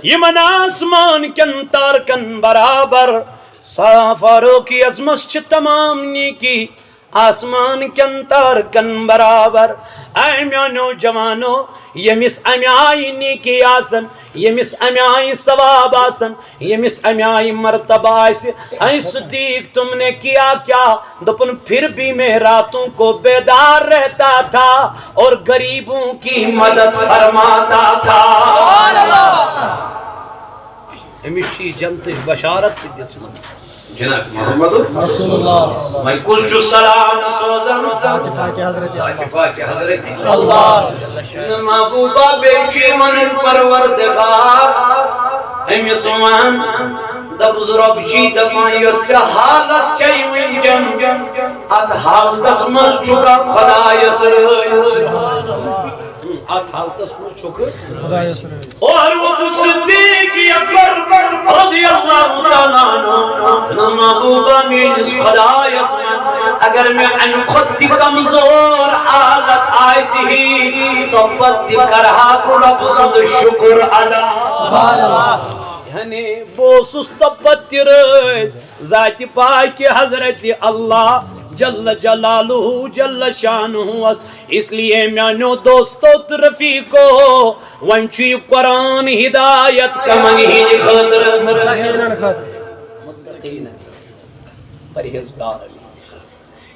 یِمن آسمان کٮ۪ن تارکن برابر۔ سا فاروق اعظمس چھِ تمام نیکی آسمان کٮ۪ن تارکن برابر۔ اے میانیو جوانو، ییٚمِس امہِ آیہِ نیکی آسن، ییٚمِس امہِ آیہِ ثواب آسن، ییٚمِس امہِ آیہِ مرتبہ آسہِ، اے صدیق، تم نے کیا کیا؟ دوٚپُن، پھر بھی میں راتوں کو بیدار رہتا تھا اور غریبوں کی مدد فرماتا تھا۔ أمِس چھِ یہِ جنتٕچ بشارت تہِ دِژمٕژ۔ جناب محمد رسول اللہ۔ وۄنۍ کُس چھُ سلام سوزان؟ ذاتِ پاکِ حضرت ذاتِ پاکِ حضرت اللہ۔ محبوبہ بیٚیہِ چھُ یہِ وَنان پروردگار، أمِس وَن، دَپُس، رۄب جی دَپان، یۄس ژےٚ حالت چھےٚ وٕنکٮ۪ن، اَتھ حالتس منٛز چھُکھا خۄدایَس رٲضۍ؟ اتھ حالتس منٛز چھُکھ۔ خۄدایس رٲضۍ۔ اور وۄتھ صدیق اکبر رضی اللہ تعالیٰ عنہ، دوٚپُن، محبوبہ میٲنِس خۄدایس، اگر مےٚ امہِ کھۄتہٕ تہِ کمزور حالت آسہِ ہے، توٚپتہٕ تہِ کرٕ ہا بہٕ رۄب سُنٛد شُکر ادا۔ سبحان اللہ۔ یعنی بہٕ اوسُس توٚپتہٕ تہِ رٲضۍ ذاتِ پاکِ حضرت اللہ جل جلالہ جل شانہس۔ اس لیے میانیو دوستو تہٕ رفیقو، وۄنۍ چھُ یہِ قرآن ہدایت کمن ہٕنٛدِ خٲطرٕ؟ متقین، پرہیزگارن۔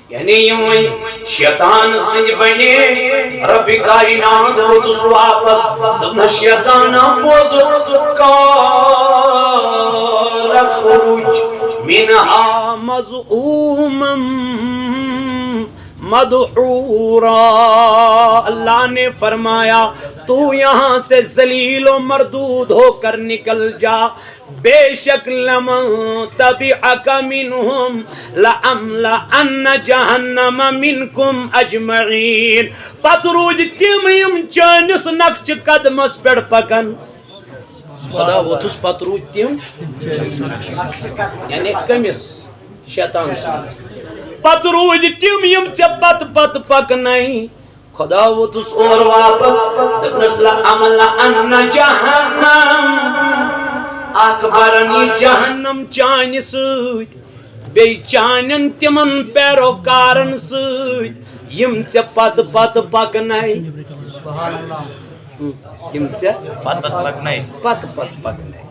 یعنی یِم وۄنۍ شیطان سٕنٛدۍ بنے، رب کائنات ووتُس واپس، دوٚپنس، شیطانہ، بوز، قال اخرج منها مذءوما مدحورا۔ اللہ نے فرمایا، تو یہاں سے ذلیل و مردود ہو کر نکل جا، بے شک لمن تبعک منهم لأملأن جہنم منکم اجمعین۔ پتہٕ روٗدۍ تِم یِم چٲنِس نقشہِ قدمس پٮ۪ٹھ پکن۔ خدا ووتھُس، پتہٕ روٗدۍ تِم، یعنی کٔمِس؟ شیطان سٕنٛدِس۔ پتہٕ روٗدۍ تِم یِم ژےٚ پتہٕ پتہٕ پکنَے۔ خدا ووتُس اور واپس، دوٚپنس، لأملأن جہنم، اکھ برن یہِ جہنم چانہِ سۭتۍ، بیٚیہِ چانٮ۪ن تِمن پیروکارن سۭتۍ، یِم ژےٚ پتہٕ پتہٕ پکنَے۔ یِم ژےٚ پتہٕ پتہٕ پکنَے۔ پتہٕ پتہٕ پکنَے۔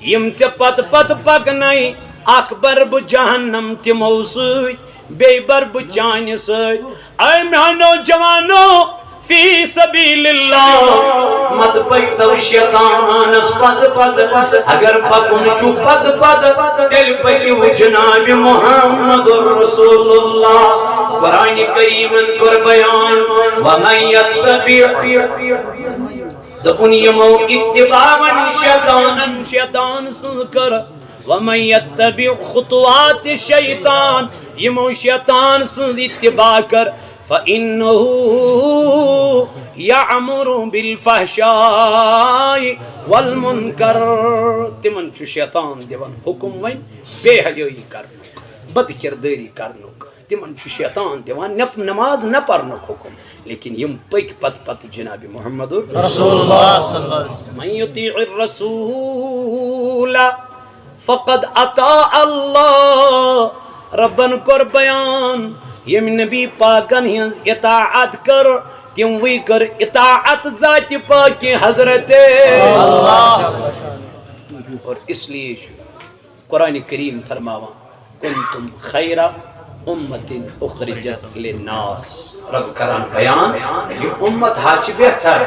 یِم ژےٚ پتہٕ پتہٕ پکنَے، اکھ برٕ بہٕ جہنم تِمو سۭتۍ، بیٚیہِ برٕ بہٕ چانہِ سۭتۍ۔ اے میانیو جوانو، فی سبیل اللہ، مت پٔکۍتو شیطانس پتہٕ پتہٕ۔ اگر پکُن چھُ پتہٕ پتہٕ، تیٚلہِ پٔکِو جناب محمد رسول اللہ۔ قرآن کریمن کوٚر بیان، ومن یتبع، دوٚپُن، یِمو اتباع وۄنۍ شیطانن، شیطان سٕنٛز کٔر، ومن یتبع خطوات شیطان، یِمو شیطان سٕنٛز اتباع کٔر، فإنه یأمر بالفحشاء والمنکر، تِمن چھُ شیطان دِوان حُکم وۄنۍ بے حیٲیی کرنُک، بد کردٲری کرنُک۔ تِمن چھُ شیطان دِوان نپ-، نماز نہ پرنُک حُکم، لیکن یِم پٔکۍ پتہٕ پتہٕ جناب محمد رسول اللہ صلی اللہ علیہ وسلم۔ من یطیع الرسول فقد اطاع اللہ۔ ربن کوٚر بیان، ییٚمۍ نبی پاکن ہٕنٛز اطاعت کٔر، تِموٕے کٔر اطاعت ذاتِ پاکہِ حضرت اللہ۔ اور اس لیے چھُ قرآن کریم فرماوان، کنتم خیر امت اخرجت للناس۔ رب کران بیان، یہِ اُمت حظ چھِ بہتر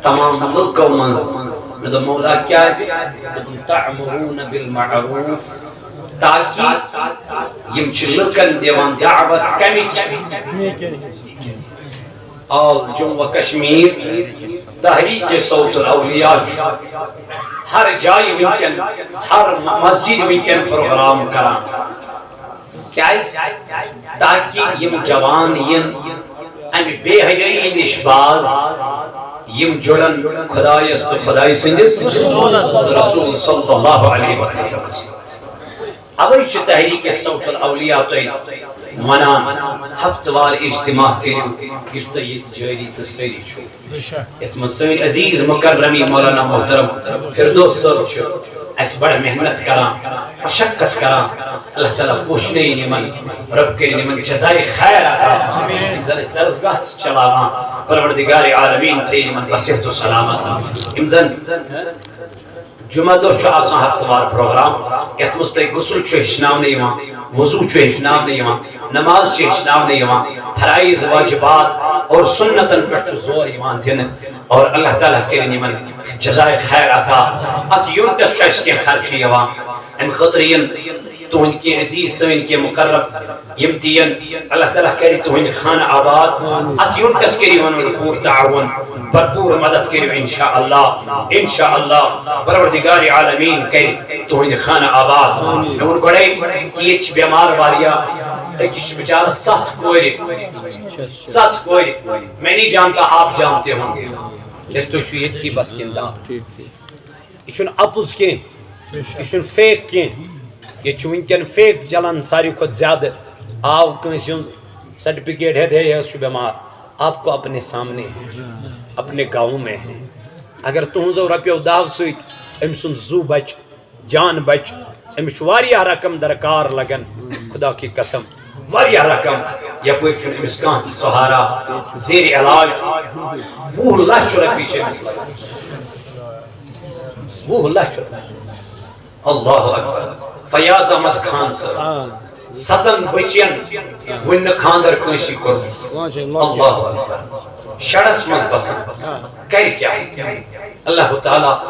تمام لُکو منٛز۔ مےٚ دوٚپ، مولا کیٛازِ؟ دوٚپُن، تأمرون بالمعروف، تاکہِ یِم چھِ لُکن دِوان دعوت کمِچ؟ آل جموں و کشمیر تحریک صوت الاولیاء چھُ ہر جایہِ وٕنکٮ۪ن، ہر مسجد وٕنکٮ۪ن پروگرام کران۔ کیازِ؟ تاکہِ یِم جوان یِن امہِ بے حیٲیی نِش باز، یِم جُڑن خدایس تہٕ خدایہِ سٕنٛدِس رسول صلی اللہ علیہ وسلم۔ اوے چھِ تحریک صوت الاولیاء تۄہہِ ونان، ہفتہٕ وار اجتماع کٔرِو، یُس تۄہہِ ییٚتہِ جٲری تہٕ سٲری چھُو۔ یتھ منٛز سٲنۍ عزیز مکرمی مولانا محترم فردوس صٲب چھِ اسہِ بڑٕ محنت کران، مشقت کران۔ اللہ تعالیٰ پوشنٲیِن یِمن، رب کٔرِن یِمن جزائے خیر عطا۔ یِم زن أسۍ درسگاہ چھِ چلاوان، پروردگار عالمین تھٲیِن یِمن بصحت و سلامت۔ یِم زن جمعہ دۄہ چھُ آسان ہفتہٕ وار پروگرام، یتھ منٛز تۄہہِ غسل چھُ ہیٚچھناونہٕ یِوان، وضو چھُ ہیٚچھناونہٕ یِوان، نماز چھِ ہیٚچھناونہٕ یِوان، فرائض واجبات اور سنتن پٮ۪ٹھ چھُ زور یِوان دِنہٕ۔ اور اللہ تعالیٰ کٔرِن یِمن جزائے خیر عطا۔ اتھ یوٗنٹس چھُ اَسہِ کینٛہہ خرچہٕ یِوان، امہِ خٲطرٕ یِن تُہنٛدۍ کینٛہہ عزیز، سٲنۍ کینٛہہ مقرب، یِم تہِ یِن، اللہ تعالیٰ کرِ تُہنٛدِ خانہٕ آباد۔ اتھ یوٗنٹس کٔرِو وۄنۍ پوٗرٕ تعاون، بھرپوٗر مدد کٔرِو انشاءاللہ، انشاءاللہ پروردگار عالمین کرِ تُہنٛدِ خانہٕ آباد۔ مےٚ ووٚن گۄڈے کہِ ییٚتہِ چھِ بٮ۪مار واریاہ، أکِس چھِ بِچارَس ستھ کورِ۔ ستھ کورِ۔ میں نہیں جانتا، آپ جانتے ہوں گے۔ کیٛازِ تُہۍ چھِو ییٚتہِ کی بسکِندا۔ یہِ چھُنہٕ اَپُز کینٛہہ، یہِ چھُنہٕ فیک کینٛہہ۔ ییٚتہِ چھُ وٕنکٮ۪ن فیک چلان ساروی کھۄتہٕ زیادٕ۔ آو کٲنٛسہِ ہُنٛد سرٹیفکیٹ ہٮ۪تھ، ہے، یہِ حظ چھُ بٮ۪مار۔ آپ کو اپنے سامنے ہے، اپنے گاؤں میں ہے۔ اگر تُہٕنٛزو رۄپیو دَہو سۭتۍ أمۍ سُنٛد زُو بچہِ، جان بچہِ، أمِس چھُ واریاہ رقم درکار لگان۔ خدا کی قسم، واریاہ رقم۔ یپٲرۍ چھُنہٕ أمِس کانٛہہ تہِ سہارا، زیر علاج۔ وُہ لچھ رۄپیہِ چھِ أمِس لگان۔ وُہ لچھ رۄپیہِ۔ اللہ اکبر۔ فیاض احمد خان صٲب، ستن بچین وُنہِ نہٕ خاندر کٲنٛسی کوٚرمُت۔ اللہ اکبر۔ شرس منٛز بسان۔ کرِ کیٛاہ؟ اللہ تعالیٰ